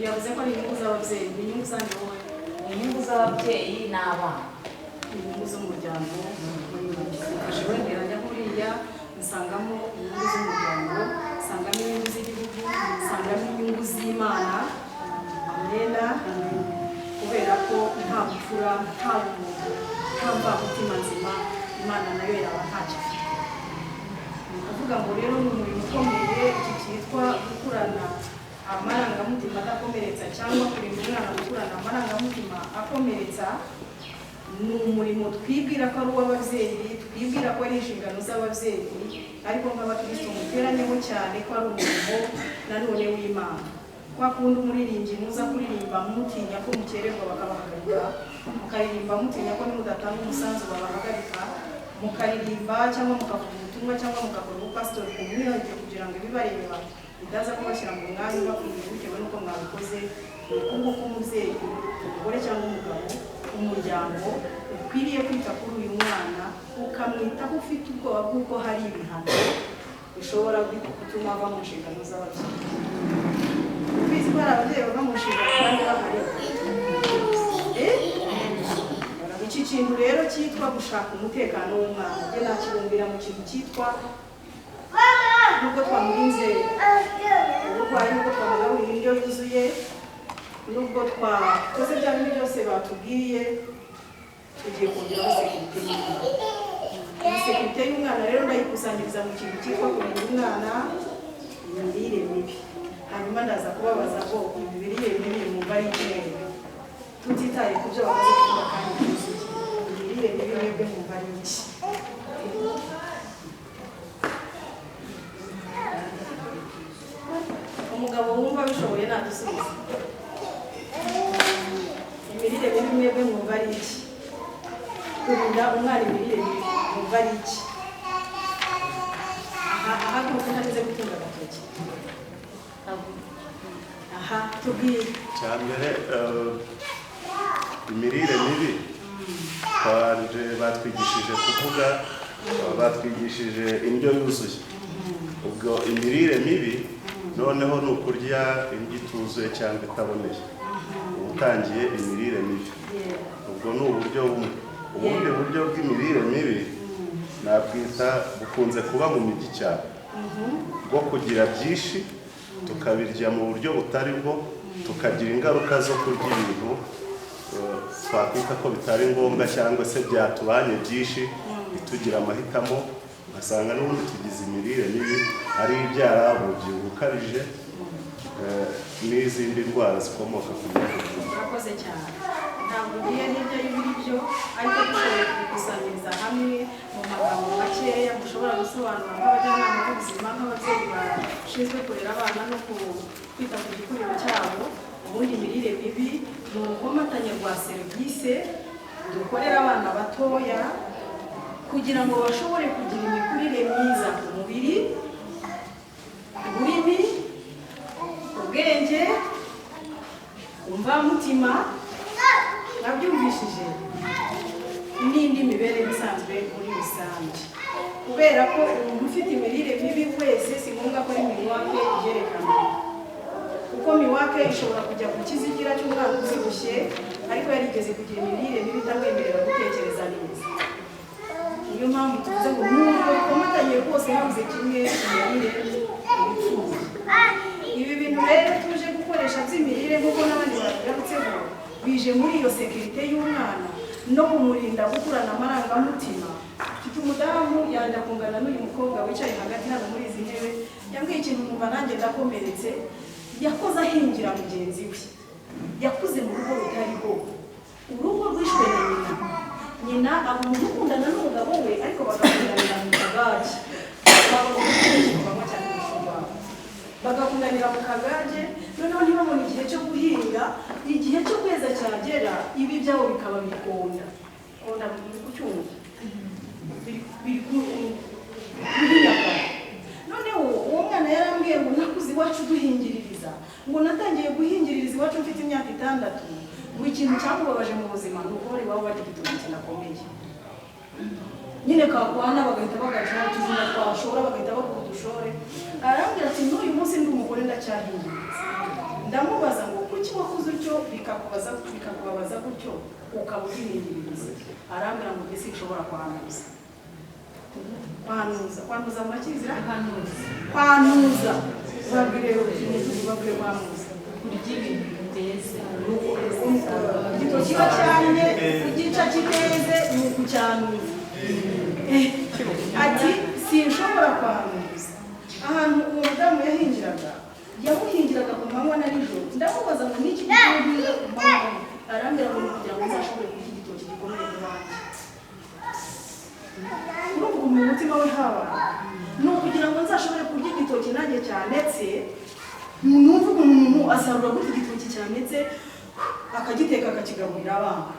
Yavuze ko ari inyungu z'ababyeyi, ni inyungu zande wowe? Ni inyungu z'ababyeyi n'abana. Ni inyungu z'umuryango muri make. Mfashe nteranya kuriya, nsangamo inyungu z'umuryango, nsangamo inyungu z'igihugu, nsangamo inyungu z'Imana. Amena. Kubera ko nta bupfura, nta bumuntu, nta mvamutima nzima, Imana nayo yaba ntacyo ifite. Ni ukuvuga ngo rero ni umurimo ukomeye iki cyitwa gukurana amarangamutima adakomeretsa cyangwa kurinda umwana gukurana amarangamutima akomeretsa. Ni umurimo twibwira ko ari uw'ababyeyi, twibwira ko ari inshingano z'ababyeyi, ariko nk'abakristo muteranyeho cyane ko ari umurimo nanone w'Imana. Kwa kundi umuririmbyi muza kuririmba mutinya ko mukererwa bakabahagarika, mukaririmba mutinya ko nimudatanga umusanzu babahagarika, mukaririmba cyangwa mukavuga ubutumwa cyangwa mugakora ubupasitori ku mwihariko kugira ngo ibibareba bitaza kubashyira mu mwanya ubakwiriye bitewe n'uko mwabikoze. Ni uku nguku umubyeyi, umugore cyangwa umugabo, umuryango ukwiriye kwita kuri uyu mwana, ukamwitaho ufite ubwoba bw'uko hari ibihano bishobora gutuma ava mu nshingano z'ababyeyi. Ubizi ko hari ababyeyi bava mu nshingano kandi bahari. Iki kintu rero cyitwa gushaka umutekano w'umwana, njye nakibumbira mu kintu cyitwa nubwo twamurinze uburwayi, nubwo twamugaburiye indyo yuzuye, nubwo twakoze bya bindi byose batubwiye, tugiye kongeraho sécurité y'umwana. Iyi sécurité y'umwana rero ndayikusanyiriza mu kintu cyitwa kurinda umwana imirire mibi. Hanyuma ndaza kubabaza ngo imirire mibi mwumva ari ikihe, tutitaye ku byo bamaze kuvuga kandi byuzuye. Imirire mibi mwebwe mwumva ari iki? Umugabo wumva bishoboye nadusubize. Imirire mibi mwebwe mwumva ari iki? Kurinda umwana imirire mibi mwumva ari iki? Aha ahaguruka ntageze gutunga agatoki. Aha tubwire. Cya mbere, imirire mibi twaje batwigishije kuvuga, batwigishije indyo yuzuye. Ubwo imirire mibi noneho ni ukurya indyo ituzuye cyangwa itaboneye, uba utangiye imirire mibi. Ubwo ni uburyo bumwe. Ubundi buryo bw'imirire mibi nabwita bukunze kuba mu mijyi cyane, bwo kugira byinshi tukabirya mu buryo butari bwo, tukagira ingaruka zo kurya ibintu twakwita ko bitari ngombwa cyangwa se byatubanye byinshi, ntitugire amahitamo, ugasanga n'ubundi tugize imirire mibi, ari ibyara umubyibuho ukabije n'izindi ndwara zikomoka ku mirire mibi. Murakoze cyane. Ntabwo Nababwiye hirya y'ibiri byo, ariko dushoboye kubikusanyiriza hamwe mu magambo makeya mushobora gusobanura nk'abajyanama b'ubuzima, nk'ababyeyi bashinzwe kurera abana no kwita ku gikuriro cyabo. Ubundi imirire mibi ni urukomatanye rwa serivisi dukorera abana batoya kugira ngo bashobore kugira imikurire myiza ku mubiri, ku rurimi, ku bwenge, ku mvamutima, nabyumvishije, n'indi mibereho isanzwe muri rusange. Kubera ko umuntu ufite imirire mibi wese si ngombwa ko ari MIWAC ibyerekana, kuko MIWAC ishobora kujya ku kizigira cy'umwana ubyibushye ariko yarigeze kugira imirire mibi itamwemerera gutekereza neza. Niyo mpamvu tuvuze ngo nubwo bikomatanye rwose habuze kimwe imirire ibipfuye. Ibi bintu rero tuje gukoresha by'imirire nk'uko n'abandi babigarutseho, bije muri iyo sécurité y'umwana no kumurinda gukurana amarangamutima. Mfite umudamu yanda kungana n'uyu mukobwa wicaye hagati hano muri izi ntebe, yambwiye ikintu numva nanjye ndakomeretse. Yakoze ahingira mugenzi we, yakuze mu rugo rutariho, urugo rwishwe na nyina. Nyina aba umuntu ukundana n'umugabo we, ariko bagakundanira mu kagage, banywa cyane umushumba, bagakundanira mu kagage. Noneho ntibabone igihe cyo guhinga, igihe cyo kweza cyagera ibi byabo bikaba bikonda konda muri kucyumva biri guhinyagara. Noneho uwo mwana yarambwiye ngo nakuze iwacu duhingiririza, ngo natangiye guhingiririza iwacu mfite imyaka 6. Ngo ikintu cyamubabaje mu buzima ni uko bari iwabo barya igitoki kinakomeye nyine kakwana, bagahita bagaca utujumba twashora, bagahita baguha udushore. Arambwira ati n'uyu munsi ndi umugore ndacyahingiriza. Ndamubaza ngo kuki wakuze utyo bikakubabaza gutyo ukaba ugihingiriza? Arambwira ngo mbese nshobora kwanuza. Kwanuza, kwanuza murakizira? Kwanuza babwire babwire kwanuza kurya ibintu biteze, igitoki kiba cyane kugica kiteze ni ukucyanuza. Ati sinshobora kwanuza. Ahantu uwo mudamu yahingiraga, yamuhingiraga ku manywa na nijoro. Ndamubaza ngo niki guhinga ku manywa? Arambwira ngo ni kugira ngo nzashobore kurya igitoki gikomeye iwanjye. Urumva ukuntu mu mutima we habaye, ni ukugira ngo nzashobore kurya igitoki nanjye cyanetse. Numva ukuntu umuntu asarura gutya igitoki cyanetse akagiteka akakigaburira abana.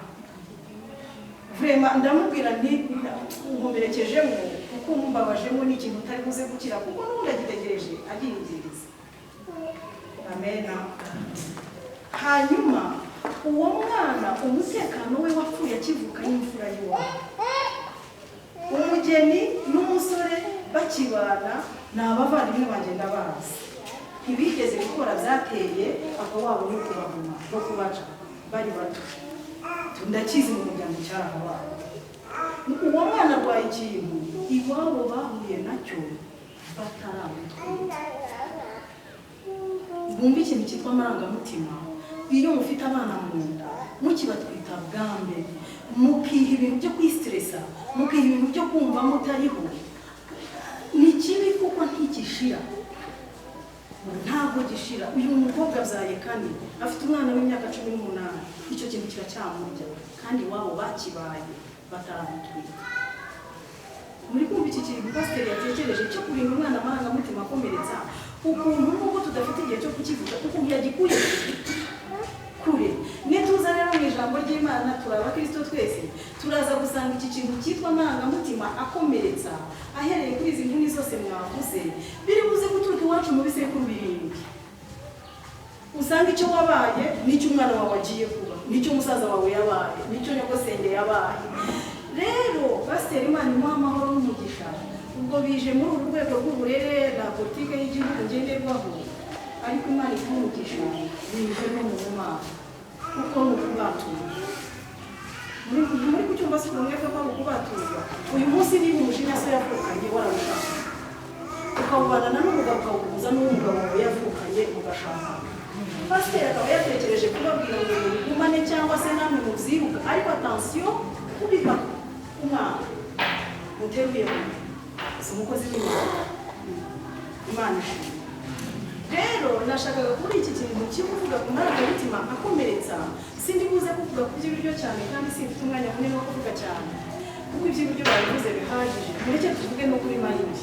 Vraiment ndamubwira nti nkomerekejemo kuko mumbabajemo ni ikintu utari buze gukira, kuko n'ubundi agitegereje agihingiriza. Amen. Hanyuma uwo mwana umutekano we wapfuye akivuka n'imfura y'iwabo. Umugeni n'umusore bakibana ni abavandimwe banjye ndabazi, ntibigeze gukora byateye papa wabo no kubavuma no kubaca bari bato. Ndakizi mu muryango cyarahabaye. Uwo mwana arwaye ikintu iwabo bahuye nacyo bataramutwita. Bumva ikintu cyitwa amarangamutima. Iyo mufite abana mu nda mukibatwita bwa mbere, mukiha ibintu byo kwistresa, mukiha ibintu byo kumva mutariho, ni kibi kuko ntikishira, ntabwo gishira. Uyu mukobwa abyaye kane, afite umwana w'imyaka 18, icyo kintu kiracyamurya kandi iwabo bakibaye bataramutwita. Muri kumva iki kintu pasiteri yatekereje cyo kurinda umwana amarangamutima akomeretsa, ukuntu nubwo tudafite igihe cyo kukivuga, ukuntu yagikuye kure. Nituza rero mu ijambo ry'Imana turi abakristo twese, turaza gusanga iki kintu cyitwa amarangamutima akomeretsa ahereye kuri izi nkuni zose mwavuze, biri buze guturuka iwacu mu bisekuru 7. Usanga icyo wabaye n'icyo umwana wawe agiye kuba, n'icyo umusaza wawe yabaye, n'icyo nyogosenge yabaye. Rero pasiteri Imana imuha amahoro n'umugisha, ubwo bije muri uru rwego rw'uburere na politike y'igihugu ngenderwaho, ariko Imana imuha umugisha bije no mu Mana, kuko ni ukubatura. Muri kucyumva si kumwe ko ari ukubaturwa. Uyu munsi niba umujinya se yavukanye warawushaka, ukawubana n'umugabo ukawuhuza n'umugabo wawe yavukanye mugashaka. Pasiteri akaba yatekereje kubabwira ngo mugumane cyangwa se namwe mubyiruka, ariko attention kubiha umwana muteruye si umukozi w'Imana. Imana ishimwe. Rero nashakaga kuri iki kintu cyo kuvuga ku marangamutima akomeretsa, sindi buze kuvuga kuvuga ku by'ibiryo cyane kandi simfite umwanya munini wo kuvuga cyane, kuko iby'ibiryo babivuze bihagije. Mureke tuvuge no kuri mind,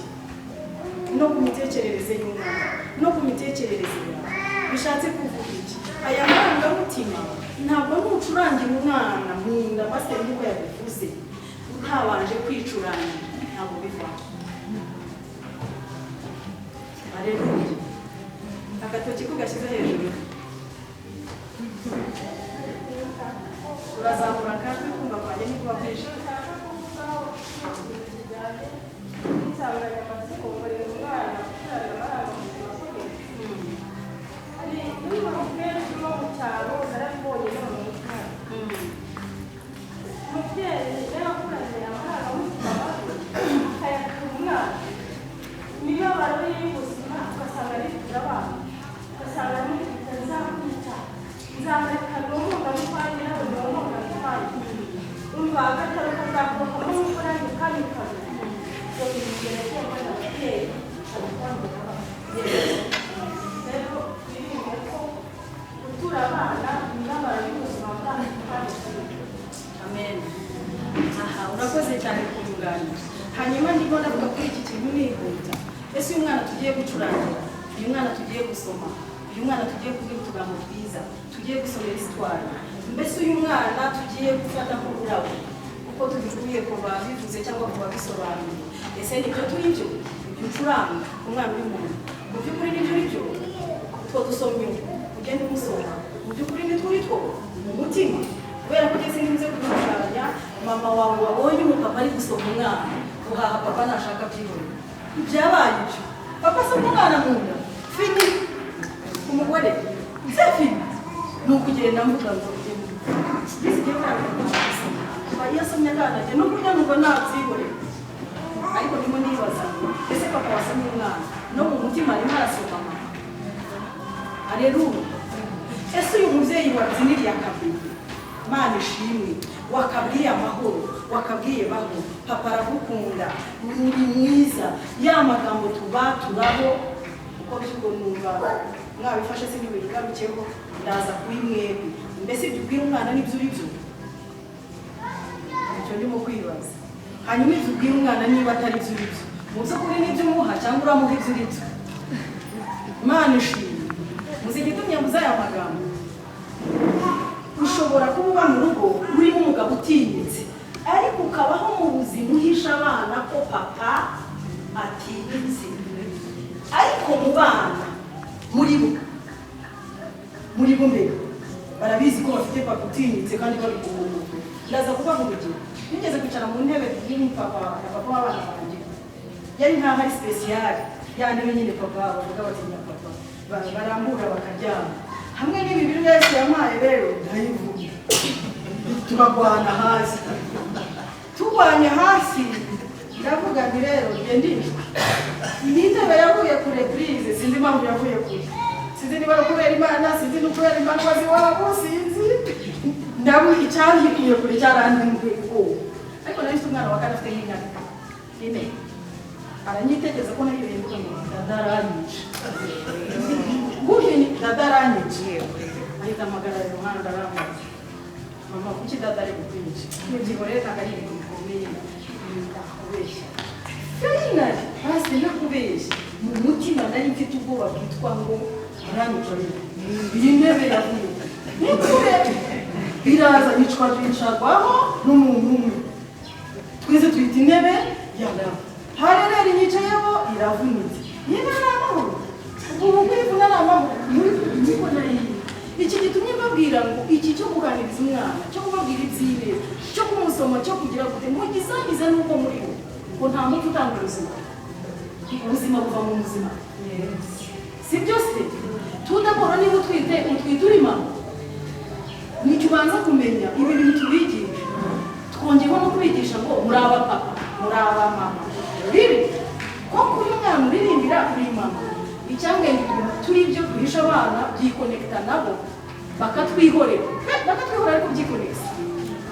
no ku mitekerereze y'umwana, no ku mitekerereze yawe. Bishatse kuvuga iki? Aya marangamutima ntabwo nucurangira umwana mu nda, pasiteri nk'uko yabivuze, utabanje kwicurangira ntabwo bivaho. Aleluya. Agatoki ko gashyize hejuru, urazamura akajwi kumva kwanjye nikuba kwinshi. Insanganyamatsiko kurera umwana gukurana amarangamutima akomeye. Hari n'inkuru kenshi no mu cyaro narabibonye no mu mutwe. Umubyeyi yarakuranye amarangamutima mabi akayatura umwana, imibabaro ye y'ubuzima ugasanga aritura abana, ugasanga aramubwira nzakwica, nzamureka numuga mutwange nawe numuga mutwange, umva agataro kazakorokamo nk'uko nanjye kabikaze. Rero twirinde ko gutura abana imibabaro y'ubuzima bwacu kandi. Amen. Aha, urakoze cyane kunyunganira. Hanyuma ndimo ndavuga kuri iki kintu nihuta. Ese uyu mwana tugiye gucurangira, uyu mwana tugiye gusoma, uyu mwana tugiye kubwira utugambo twiza, tugiye gusomera histoire, mbese uyu mwana tugiye gufata nk'ururabo uko tubikuye ku babivuze cyangwa ku babisobanuye, ese nibyo turi byo? Ibyo ucuranga umwana uri mu nda mu by'ukuri nibyo uri byo? Utwo dusomye ugenda umusoma mu by'ukuri ni turi two mu mutima, kubera ko ugeze ntimuze kubishushanya. Mama wawe wabonye umupapa ari gusoma umwana, uhaha papa nashaka byihorera, byabaye ibyo papa asoma umwana mu nda, fini umugore c'est fini. Ni ukugenda mvuga ngo bizigiye kubera iyo asomye akana ke no kurya numva nabyihorera, ariko ndimo nibaza ese papa wasomye umwana no mu mutima arimo arasoma mama? Aleluya. Ese uyu mubyeyi wabyiniriye akabiri, Mana ishimwe, wakabwiye amahoro, wakabwiye baho, papa aragukunda, uri mwiza, ya magambo tubaturaho uko by'ubwo numva mwabifashe sindibigarukeho, ndaza kuri mwebwe. Mbese ibyo ubwira umwana nibyo uri byo? Icyo ndimo kwibaza. Hanyuma ibyo ubwira umwana niba atari byo uri byo, mu by'ukuri nibyo umuha cyangwa uramuha ibyo uri byo? Mana ishimwe. Muzi igitumye mbuze aya magambo? Ushobora kuba uba mu rugo urimo umugabo utinyitse, ariko ukabaho mu buzima uhisha abana ko papa atinyitse, ariko mu bana muri bo mbere barabizi ko bafite papa utinyitse kandi babikunda. Ndaza kubaha urugero. Nigeze kwicara mu ntebe y'umupapa na papa w'abana banjye, yari nkaho ari spesiyali, ya ntebe nyine papa bavuga batinya papa, barambura bakaryama hamwe n'ibi biri Yesu yampaye. Rero ndayivuga, turagwana hasi, turwanye hasi, ndavuga nti rero njye ndishwe n'intebe yavuye kure purize, sinzi impamvu yavuye kure, sinzi niba ari ukubera Imana, sinzi no kubera imandwa z'iwabo, sinzi ndabuye icyahikuye kure cyarantunguye ubwoba. Ariko nari mfite umwana wa kane afite nk'imyaka 4, aranyitegereza ko nayo mvuga ngo dada aranyica, gutyo ni dada aranyica, ahita amagara iruhande arambaza, mama kuki dada ari kukwica? Ntibyihorere ntabwo ari ibintu bikomeye, ndakubeshya finally hasi nakubeshya. Mu mutima nari mfite ubwoba bwitwa ngo aranyica, iyi ntebe yavuye ni kure iraza yicwa yicarwaho n'umuntu umwe, twese tuyita intebe ya dada. Hari rero yicayeho iravunitse, niba ari amahoro ubu kwivuna ni amahoro niko nari. Iki gitumye mbabwira ngo iki cyo kuganiriza umwana, cyo kubabwira iby'ineza, cyo kumusoma, cyo kugira gute mugisangize nuko muri bo, ngo nta muntu utanga ubuzima, ubuzima buva mu buzima, si byo se? Tudakora niba utwite utwite uri mama, nicyo ubanza kumenya. Ibi bintu tubigisha, twongeyeho no kubigisha ngo muri abapapa, muri abamama, bibi ko kuri umwana uririmbira uri mama. Icyangenge turi ibyo duhisha abana byikonekita nabo bakatwihorera, bakatwihorera ariko byikonekita.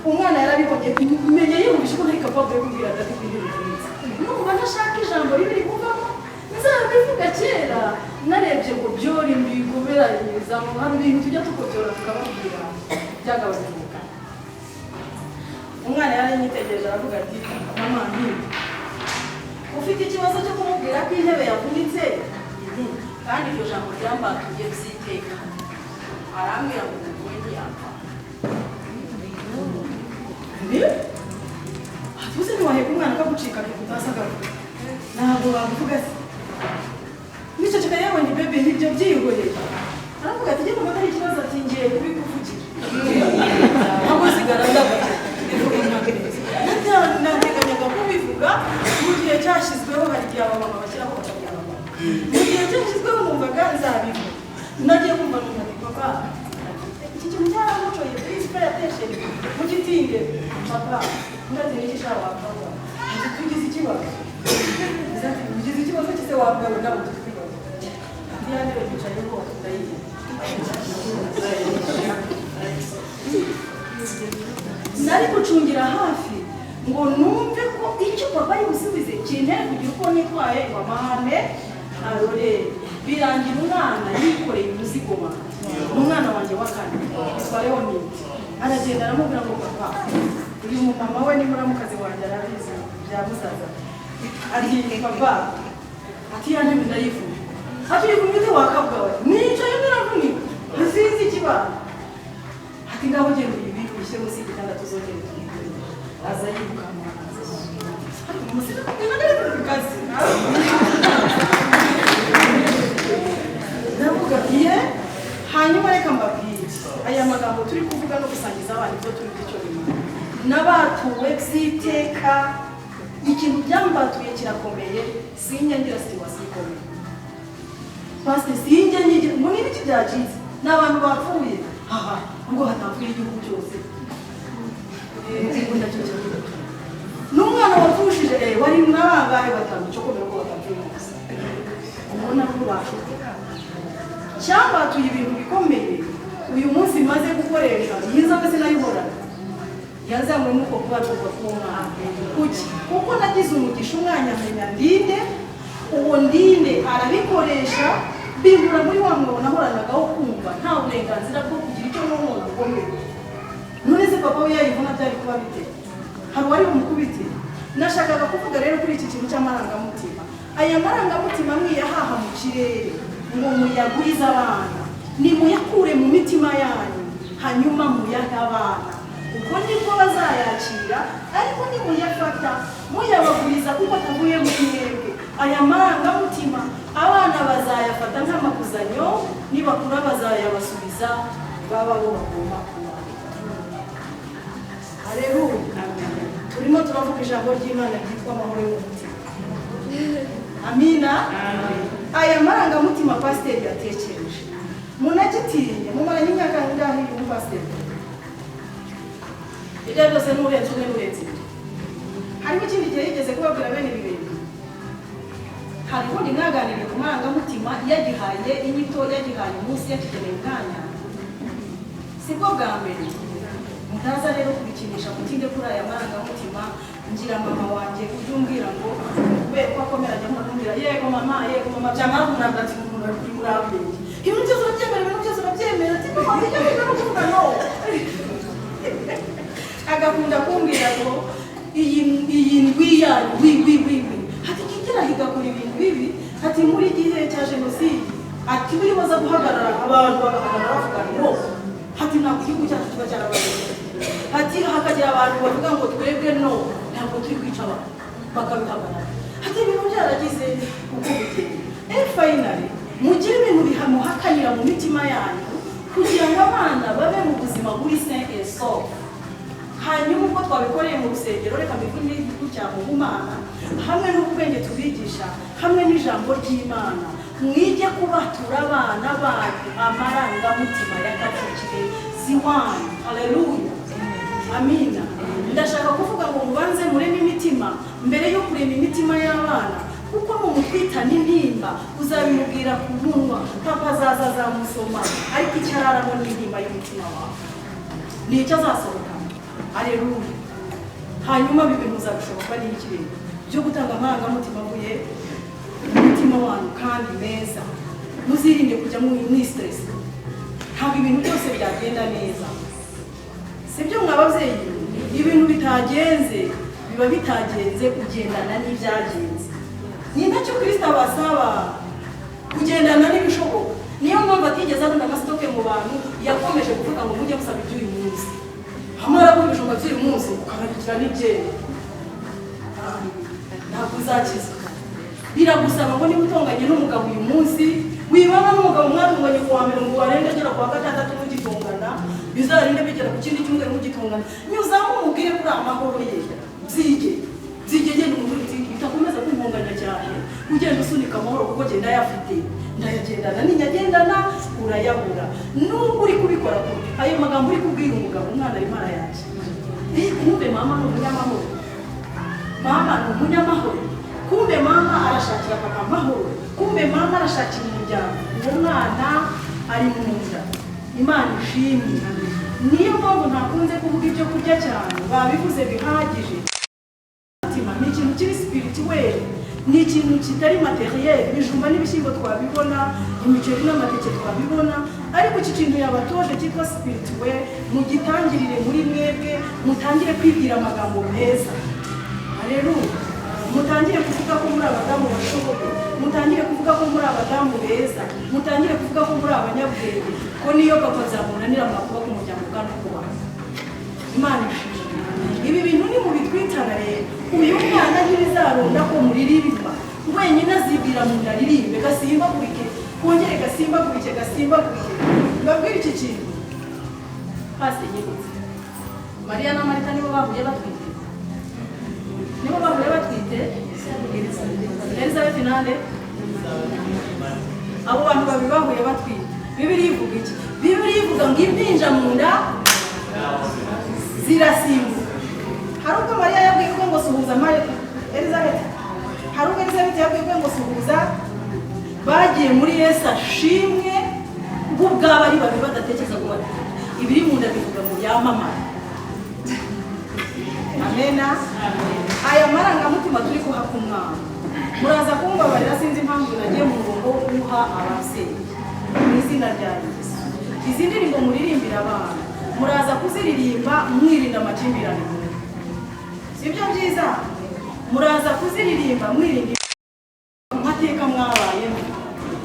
Umwana yarabibonye, menya yumvishe ko ntari capable yo kubwira data ko intebe ivunitse, numva ntashaka ijambo ribi rikuvamo, nzabivuga kera narebye ngo byori mbiguberanyiriza mu hari ibintu tujya tukobyora tukababwira byagabanya ubukana. Yaranyitegereje aravuga ati: "Mama, nini ufite ikibazo cyo kumubwira ko intebe yavunitse?" Kandi iryo jambo ryambatuye by'iteka. Arambwira ngo umuntu we ntiyapfa. Tuzi ntiwaheka umwana akagucika akikutasaga, ntabwo bavuga se niceceka. Yewe, ni bébé, nibyo byihoreye. Aravuga ati: "Njye numva ari ikibazo." Ati: "Ngiye kubikuvugira." Ntabwo sigara ndavuga, nateganyaga kubivuga mu gihe cyashyizweho. Hari igihe abamama bashyiraho bakabyara mu gihe cyashyizweho, numvaga nzabivuga. Nagiye kumva numva ati: "Papa, iki kintu cyaramucoye kuri pay attention mu gitinde." Papa, ndazi n'iki sha wakavuga? Ati: "Tugize ikibazo." Ati: "Ugize ikibazo kise wabwawe nawe ugize ikibazo?" Ati: "Ya ntebe twicayeho ndayigira." Nari gucungira hafi ngo numve ko icyo papa ari busubize kintere kugira uko nitwaye ngo amahane arorere. Birangira umwana yikoreye umuzigo wanjye. Ni umwana wanjye wa kane, yitwa Leonide. Aragenda aramubwira ngo: "Papa, uyu mumama we ni muramukazi wanjye, arabizi bya musaza." Ati: "Papa," ati, "ya ntebe ndayivuna." Ati: "Uyivuna ute wakabwa we? Nicaye ndaravunika, ntisinzi ikibazo." Ati: "Ngaho genda uyibike, uyishyire munsi y'igitanda, tuzongere tuyigure." Aza yirukanka, ariko musi ku kazi. Ndavuga iye. Hanyuma reka mbabwire, aya magambo turi kuvuga no gusangiza abana ibyo turi icyo bimara n'abatuwe by'iteka. Ikintu byambatuye kirakomeye. Sinjya ngira situation ikomeye, pasite, sinjya nyigira ngo niba iki byacitse, ni abantu bapfuye aha, ubwo hatapfuye igihugu cyose. Ubu nacyo kiravuga n'umwana wapfushije wari n'abangahe? Batanu. Cyo komera ko batapfuye gusa, ubona ko bafite cyambatuye ibintu bikomeye. Uyu munsi maze gukoresha iyi nzoga sinayihorana, yazanywe n'uko kubaturwa k'umwana. Kuki? Kuko nagize umugisha, umwana amenya ndinde, uwo ndinde arabikoresha, binkura muri wa mwobo nahoranagaho kumva nta burenganzira bwo kugira icyo nonona ngomeye. None se papa we yayivuna byari kuba bite? Hari uwari bumukubite? Nashakaga kuvuga rero kuri iki kintu cy'amarangamutima. Aya marangamutima mwiyahaha mu kirere ngo muyagurize abana, nimuyakure mu mitima yanyu, hanyuma muyahe abana, ubwo nibwo bazayakira. Ariko nimuyafata muyabaguriza kuko atavuye muri mwebwe, aya marangamutima abana bazayafata nk'amakuzanyo, nibakura bazayabasubiza baba bo bagomba kuba. Haleluya! Turimo turavuga ijambo ry'Imana ryitwa amahoro y'umutima. Amina. Aya marangamutima pasiteri yatekereje, munagitinye. Mumaranye imyaka ingahe uyu mupasiteri? Ibyo byose n'urenze umwe, n'urenze ibiri. Harimo ikindi gihe yigeze kubabwira bene ibi bintu? Hari ubundi mwaganiriye ku marangamutima, yagihaye inyito, yagihaye umunsi, yakigeneye umwanya? Sibwo bwa mbere. Mutaza rero kubikinisha, mutinde kuri aya marangamutima. Ngira mama wanjye ujya umbwira ngo kubera ko akomera, ajya kumbwira: "Yego mama, yego mama." Byamara kumurambira ati: "Umuntu ari kuri murambwenge, ibintu byose urabyemera, ibintu byose urabyemera." Ati: "Mama, ibyo bintu no kuvuga no." Agakunda kumbwira ngo iyi ndwi yanyu wi wi wi wi, ati kigera igakora ibintu bibi. Ati: "Muri gihe cya jenoside," ati, "buri baza guhagarara, abantu bagahagarara bavuga no," ati, "ntabwo igihugu cyacu kiba cyarabaye." Ati: "Hakagira abantu bavuga ngo twebwe no, ntabwo turi kwica abantu," bakabihagarara. Ati: "Ibintu byaragize uko bigenda." Finally, mugire ibintu bihamuhakanira mu mitima yanyu kugira ngo abana babe mu buzima buri sain et sauf. Hanyuma ubwo twabikoreye mu rusengero, reka mbivuge gutya: mu bumana hamwe n'ubwenge tubigisha hamwe n'ijambo ry'Imana, mwige kubatura abana banyu amarangamutima y'akavukire ziwanyu. Haleluya, amina. Ndashaka kuvuga ngo mubanze mureme imitima mbere yo kurema imitima y'abana, kuko mumutwitana intimba uzabimubwira ku munwa, papa azaza azamusoma, ariko icyo araramo ni intimba y'umutima wawe, ni icyo azasohokana. Aleluya! Hanyuma ibi bintu uzabishobozwa n'iki rero byo gutanga amarangamutima avuye mu mutima wanyu kandi meza? Muzirinde kujya muri stress. Ntabwo ibintu byose byagenda neza, sibyo mwa babyeyi? Ibintu bitagenda. bitagenze biba bitagenze, kugendana n'ibyagenze. Ni nacyo Kristo abasaba, kugendana n'ibishoboka. Niyo mpamvu atigeze abona amasitoke mu bantu, yakomeje kuvuga ngo mujye musaba iby'uyu munsi. Hamara kuba ibijumba by'uyu munsi ukanabikira n'ibyera, ntabwo uzakizwa. Biragusaba ngo niba utonganye n'umugabo uyu munsi, wibana n'umugabo mwatunganye kuwa mbere ngo warinde agera kuwa gatandatu mugitongana, bizarinde bigera ku kindi cyumweru mugitongana. Nyuzamo umubwire kuri amahoro ye, byige byige, genda umubwire uti utakomeza kumponganya cyane, ugenda usunika amahoro kuko genda ayafite, ndayagendana, ninyagendana urayabura. Nubwo uri kubikora gutyo, ayo magambo uri kubwira umugabo, umwana arimo arayakira. Kumbe mama ni umunyamahoro, mama ni umunyamahoro, kumbe mama arashakira papa amahoro, kumbe mama arashakira umuryango. Uwo mwana ari mu nda. Imana ishimwe. Niyo mpamvu ntakunze kuvuga ibyo kurya cyane, babivuze bihagije. Ni ikintu kiri spirituel, ni ikintu kitari materiel. Ibijumba n'ibishyimbo twabibona, imiceri n'amateke twabibona, ariko iki kintu yabatoje cyitwa spirituel, mugitangirire muri mwebwe, mutangire kwibwira amagambo meza. Haleluya. Mutangire kuvuga ko muri abadamu bashoboye, mutangire kuvuga ko muri abadamu beza, mutangire kuvuga ko muri abanyabwenge, ko niyo papa byamunanira mwakubaka umuryango kandi ukubaka. Imana ishimwe. Ibi bintu ni mubitwitana rero, uyu mwana ntibizarunda ko muririmba wenyine, azibwira mu nda aririmbe, gasimbagurike, kongere gasimbagurike, gasimbagurike. Mbabwire iki kintu pasi yibutse Mariya na Marita nibo bahuye batwite, nibo bahuye batwite Elizabeth nande, abo bantu babiri bahuye batwite. Bibiliya ivuga iki? Bibiliya ivuga ngo impinja mu nda zirasimbuka. Hari ubwo Mariya yabwiwe ngo suhuza Elizabeth, hari ubwo Elizabeth yabwiwe ngo suhuza, bagiye muri Yesu ashimwe, bo ubwabo ari babiri badatekereza ngo batwite. Ibiri mu nda bivuga ngo yamamare. Amena. Aya marangamutima turi kuha ku mwana, muraza kumbabarira, sinzi impamvu nagiye mu murongo wo guha ababyeyi mu izina rya Yesu. Izi ndirimbo muririmbira abana, muraza kuziririmba mwirinda amakimbirane. Sibyo byiza? Muraza kuziririmba mwirinda amateka mwabayemo,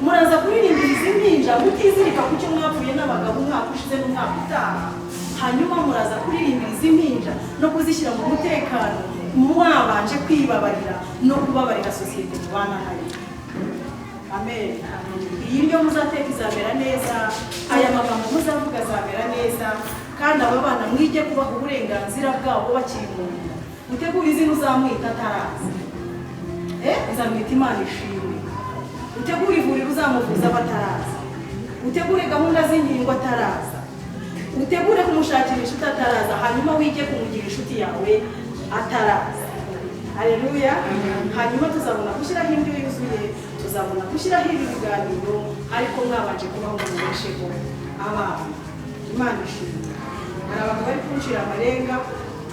muraza kuririmbira izi mpinja mutizirika ku cyo mwapfuye n'abagabo umwaka ushize n'umwaka utaha. Hanyuma muraza kuririmbira izi mpinja no kuzishyira mu mutekano, mwabanje kwibabarira no kubabarira sosiyete mubana nayo. Amen. Iyi ndyo muzateka izamera neza, aya magambo muzavuga azamera neza, kandi aba bana mwige kubaha uburenganzira bwabo bakiri mu nda. Utegura izina uzamwita ataraza, uzamwita Imana ishimwe. Utegure ivuriro uzamuvuza bataraza, utegure gahunda z'inkingo ataraza, utegure kumushakira inshuti ataraza, hanyuma wige kumugira inshuti yawe ataraza. Haleluya. Hanyuma tuzabona gushyiraho indyo yuzuye, tuzabona gushyiraho ibi biganiro, ariko mwabanje kubaho mubesheho abana. Imana ishimwe. Hari abantu bari kuncira amarenga,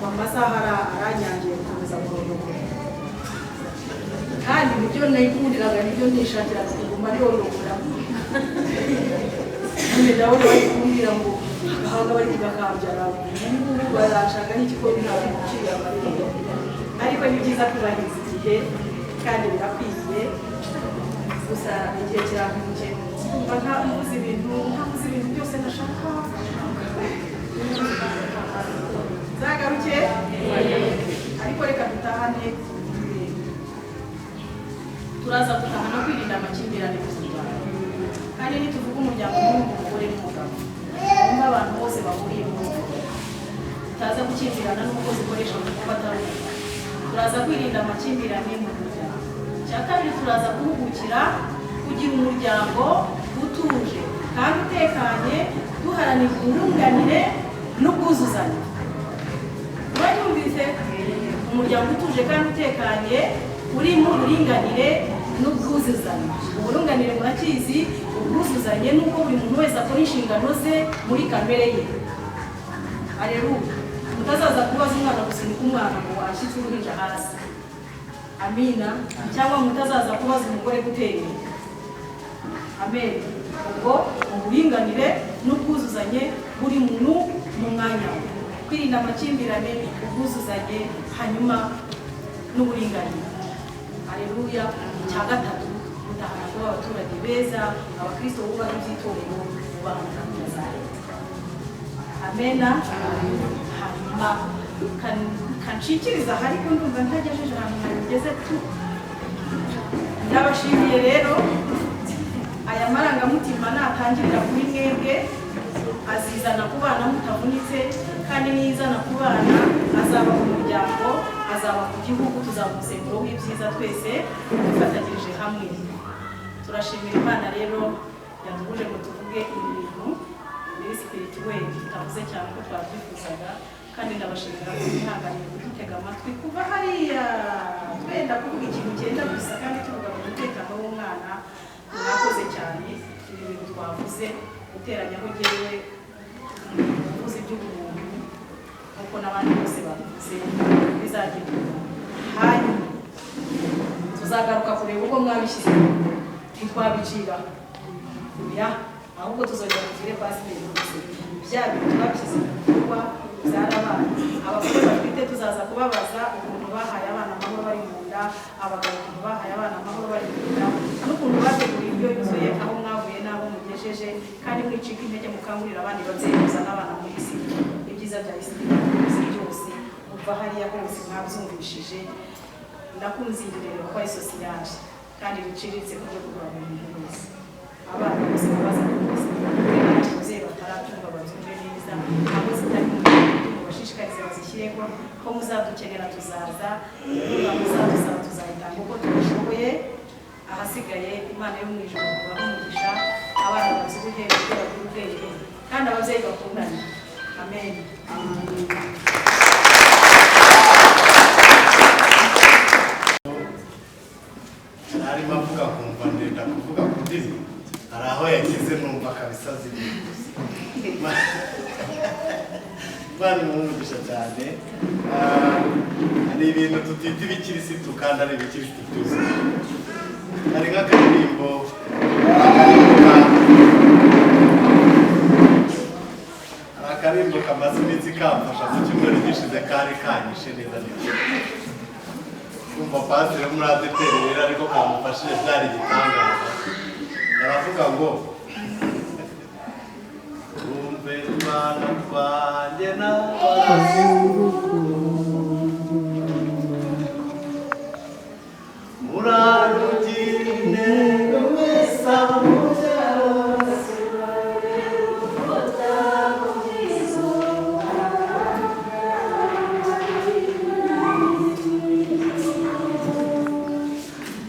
amasaha aranyangiye gukomeza kurondogora, kandi nibyo nayikundiraga, nibyo nishakiraga kuguma ndondogora. None ndabona bari kumbwira ngo agahanga bari kugakambyara, ubu baranshaka n'igikoni ntabwo gucira amarenga. Ariko ni byiza kubahiriza igihe kandi birakwiye. Gusa igihe kirampimukiye, mba ntavuze ibintu, ntavuze ibintu byose ndashaka. Nzagaruke, ariko reka dutahane. Turaza gutahana kwirinda amakimbirane mu muryango. Kandi nituvuga umuryango n'umugore n'umugabo, nimba abantu bose bahuriye mu rugo, utaza gukimbirana n'umukozi ukoresha mu kuko atari umugabo. Turaza kwirinda amakimbirane mu muryango. Icya kabiri, turaza guhugukira kugira umuryango utuje kandi utekanye, duharanira uburinganire n'ubwuzuzanye. Murabyumvise? Umuryango utuje kandi utekanye urimo uburinganire n'ubwuzuzanye. Uburinganire murakizi, ubwuzuzanye nuko buri muntu wese akora inshingano ze muri kamere ye. Haleluya. Mutazaza kubaza umwana gusunika umwana ngo ashyitse uruhinja hasi. Amina. Cyangwa mutazaza kubaza umugore gutera inda. Amen. Ubwo uburinganire n'ubwuzuzanye buri muntu mu mwanya we. Kwirinda amakimbirane, ubwuzuzanye, hanyuma n'uburinganire. Aleluya. Icya gatatu, gutahana kuba abaturage beza, abakristo bubaha iby'itorero, bubaha na gahunda za leta. Amena. Hanyuma kanshikiriza, ariko ndumva ntagejeje ahantu nageze tu. Ndabashimiye rero. Aya marangamutima natangirira kuri mwebwe, azizana ku bana mutavunitse, kandi nizana ku bana azaba ku muryango, azaba ku gihugu, tuzaba umusemburo w'ibyiza twese dufatanyirije hamwe. Turashimira Imana rero yaduhuje ngo tuvuge ibi bintu muri spirituel tutavuze cyane uko twabyifuzaga, kandi ndabashimira ko mwihanganiye kudutega amatwi kuva hariya twenda kuvuga ikintu cyenda gusa, kandi tuvuga ku mutekano w'umwana. Mwakoze cyane. Ibi bintu twavuze guteranyaho jyewe uvuze iby'ubumuntu nk'uko n'abandi bose babivuze bizagenda. Hanyuma tuzagaruka kureba uko mwabishyize, ntitwabicira ya, ahubwo tuzongera tugire pasiteri rwose bya bintu twabishyize mu bikorwa byarabaye. Abagore batwite tuzaza kubabaza ukuntu bahaye abana amahoro bari mu nda, abagabo ukuntu bahaye abana amahoro bari mu nda, n'ukuntu bateguye indyo yuzuye, aho mwavuye n'aho mugejeje, kandi mwicika intege mukangurira abandi babyeyi kuzana abana muri isi. Ibyiza bya isi byose kuva hariya hose mwabyumvishije. Ndakunze iri rero ko ari sosiyale kandi riciriritse ku rwego rwa buri muntu wese. Abana bose babaza bose, ababyeyi batarabyumva babyumve neza, abo zitari mu gihugu mubashishikarize bazishyireho, ko muzadukenera tuzaza, inkunga muzadusaba tuzayitanga uko tubishoboye. Ahasigaye Imana yo mu ijuru ibahe umugisha, abana babyibuhe, bagire ubwenge, kandi ababyeyi bakundane. Amen. Arimo avuga nkumva ndenda kuvuga ku ndimi, hari aho yageze numva kabisa zirihuse. Imana imuhe umugisha cyane. Hari ibintu tutita ibikirisitu kandi ari ibikirisitu byuzuye. Hari nk'akaririmbo hari akaririmbo kamaze iminsi kamfasha mu cyumweru gishize, kari kanyishe neza neza. Kumva pasiteri wo muri ADEPR rero ariko kamufashije byari igitangaza. Baravuga ngo umve Imana twanjye n'abazukuru, murarugira intego mwese abo mubyara.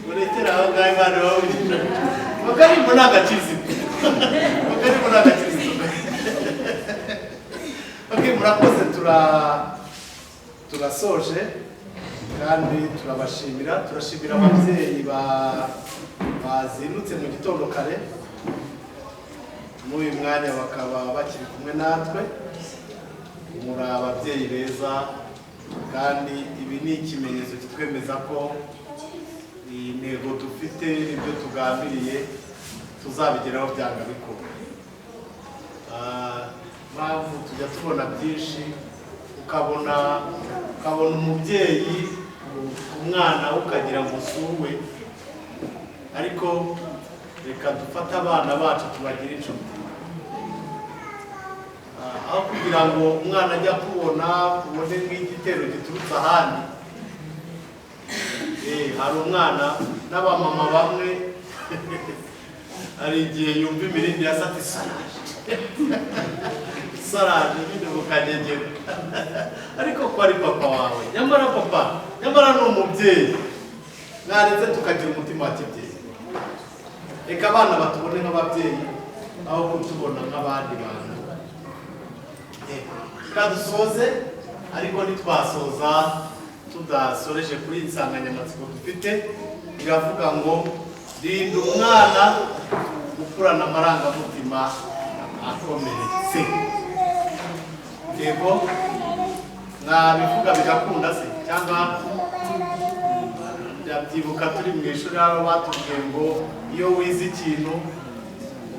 Murekere aho ngaho, Imana ibahe umugisha. Akaririmbo ni agakirisitu. Akaririmbo ni agakirisitu. Okay, murakoze, turasoje kandi turabashimira. Turashimira ababyeyi bazindutse mu gitondo kare, n'uyu mwanya bakaba bakiri kumwe natwe. Muri ababyeyi beza, kandi ibi ni ikimenyetso kitwemeza ko intego dufite n'ibyo tugambiriye tuzabigeraho byanga bikunda. Mpamvu tujya tubona byinshi, ukabona umubyeyi umwana ukagira ngo usuwe, ariko reka dufate abana bacu tubagire inshuti. Aho kugira ngo umwana ajya kubona ubone nk'igitero giturutse ahandi. Hari umwana n'abamama bamwe hari igihe yumva imirindi ya sati saraje saraje nyine mukanyegera, ariko ko ari papa wawe, nyamara papa nyamara ni umubyeyi. Mwaretse tukagira umutima wa kibyeyi. Reka abana batubone nk'ababyeyi aho kutubona nk'abandi bantu. Reka dusoze, ariko ntitwasoza tudasoreje kuri iyi nsanganyamatsiko dufite. Iravuga ngo rinda umwana gukurana amarangamutima akomeretse. Yego mwabivuga bigakunda se, cyangwa ndabyibuka turi mu ishuri aho batubwiye ngo iyo wize ikintu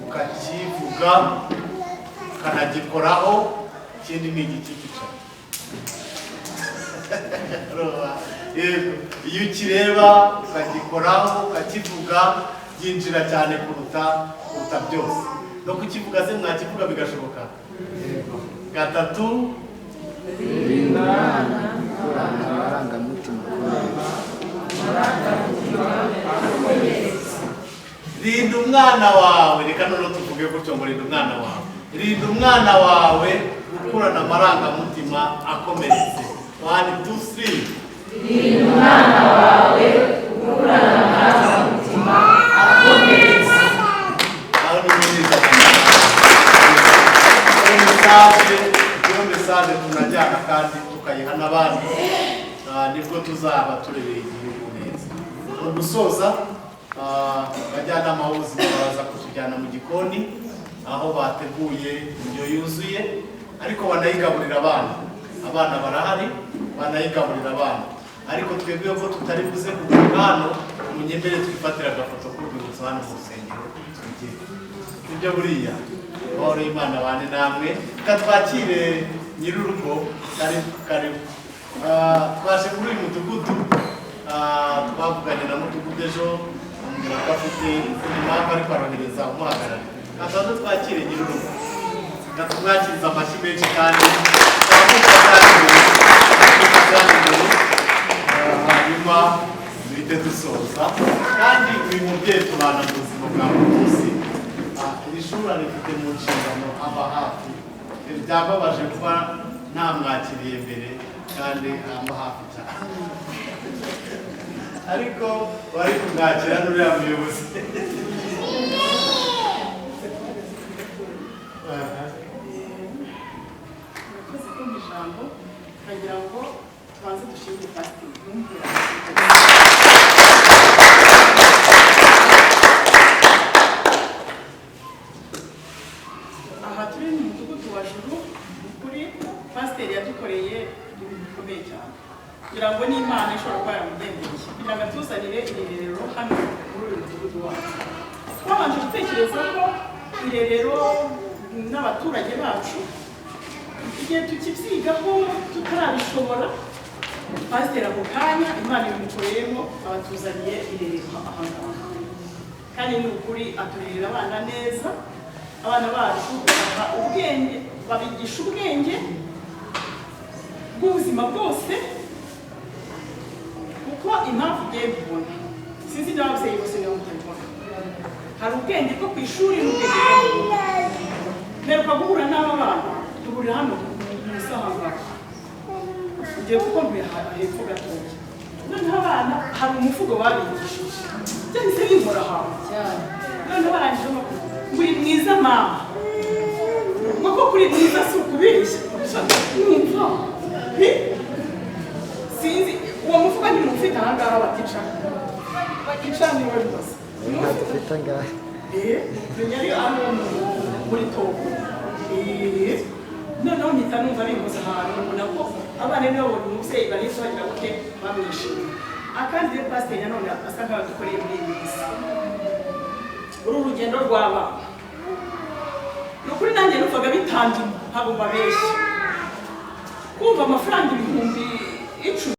ukakivuga ukanagikoraho, ikindi ni igiti gica. Yego, iyo ukireba ukagikoraho ukakivuga byinjira cyane kuruta byose. No kukivuga se mwakivuga bigashoboka. Gatatu, rinda umwana wawe. Reka noneho tuvuge gutyo ngo rinda umwana wawe. Rinda umwana wawe gukurana amarangamutima akomeretse. 1 2 3. Rinda umwana wawe gukurana amarangamutima akomeretse. Aho ni mwiza. Iyo mesaje tunajyana kandi tukayiha n'abandi, nibwo tuzaba turebeye igihugu neza. Mu gusoza, abajyanama b'ubuzima baraza kutujyana mu gikoni aho bateguye indyo yuzuye, ariko banayigaburira abana. Abana barahari, banayigaburira abana. Ariko twebwe ko tutari buze kugaruka hano, munyemere twifatira agafoto k'urwibutso hano mu rusengero tugiye. Ibyo buriya amahoro y'Imana bane namwe. Reka twakire nyir'urugo. Karibu. Twaje kuri uyu mudugudu, twavuganye na mudugudu ejo, amubwira ko afite impamvu ariko arohereza umuhagarariye. Tubanze twakire nyir'urugo, tumwakiriza amashyi menshi kandi hanyuma duhite dusoza. Kandi uyu mubyeyi tubana mu buzima bwa buri munsi, iri shuri rifite mu nshingano aba hafi. Byambabaje kuba ntamwakiriye mbere kandi amba hafi cyane, ariko bari kumwakira n'uriya muyobozi. Murakoze kumpa ijambo, nkagira ngo tubanze dushimire pasiteri. Aha turi mu mudugudu wa Juru, kuri pasiteri yadukoreye ibintu bikomeye cyane, kugira ngo n'Imana ishobora kuba yaramugendeye kugira ngo atuzanire irerero hano muri uyu mudugudu wacu. Twabanje gutekereza ko irerero n'abaturage bacu, igihe tukibyigaho tutarabishobora, pasiteri ako kanya Imana ibimukoreyemo abatuzaniye irerero aha ngaha. Kandi ni ukuri aturerera abana neza. Abana bacu baha ubwenge, babigisha ubwenge bw'ubuzima bwose, kuko impamvu ugiye kubona sinzi niba ababyeyi bose niba mutabibona, hari ubwenge bwo ku ishuri n'ubwenge bwo mu rugo. Mperuka guhura n'aba bana, duhurira hano mu isahanga, ugiye kuko mvuye hepfo gatoya. Noneho abana hari umuvugo babigishije byahise binkora ahantu. Noneho barangije uri mwiza mama, ngo kuri mwiza si ukubeshya. Numva sinzi uwo muvuga ntimufite aha ngaha, batica niwe rwose menya ari hano muri Togo. Noneho mpita numva binkoze ahantu, mbona ko abana nibo babona umubyeyi barihise bagira gute bamwishimiye. Akandi rero pasiteri nanone asa nkaho yadukoreye muri iyi minsi, uru rugendo rw'abana ni ukuri nanjye numvaga bitandimo, ntabwo mbabeshya. Kumva amafaranga 10,000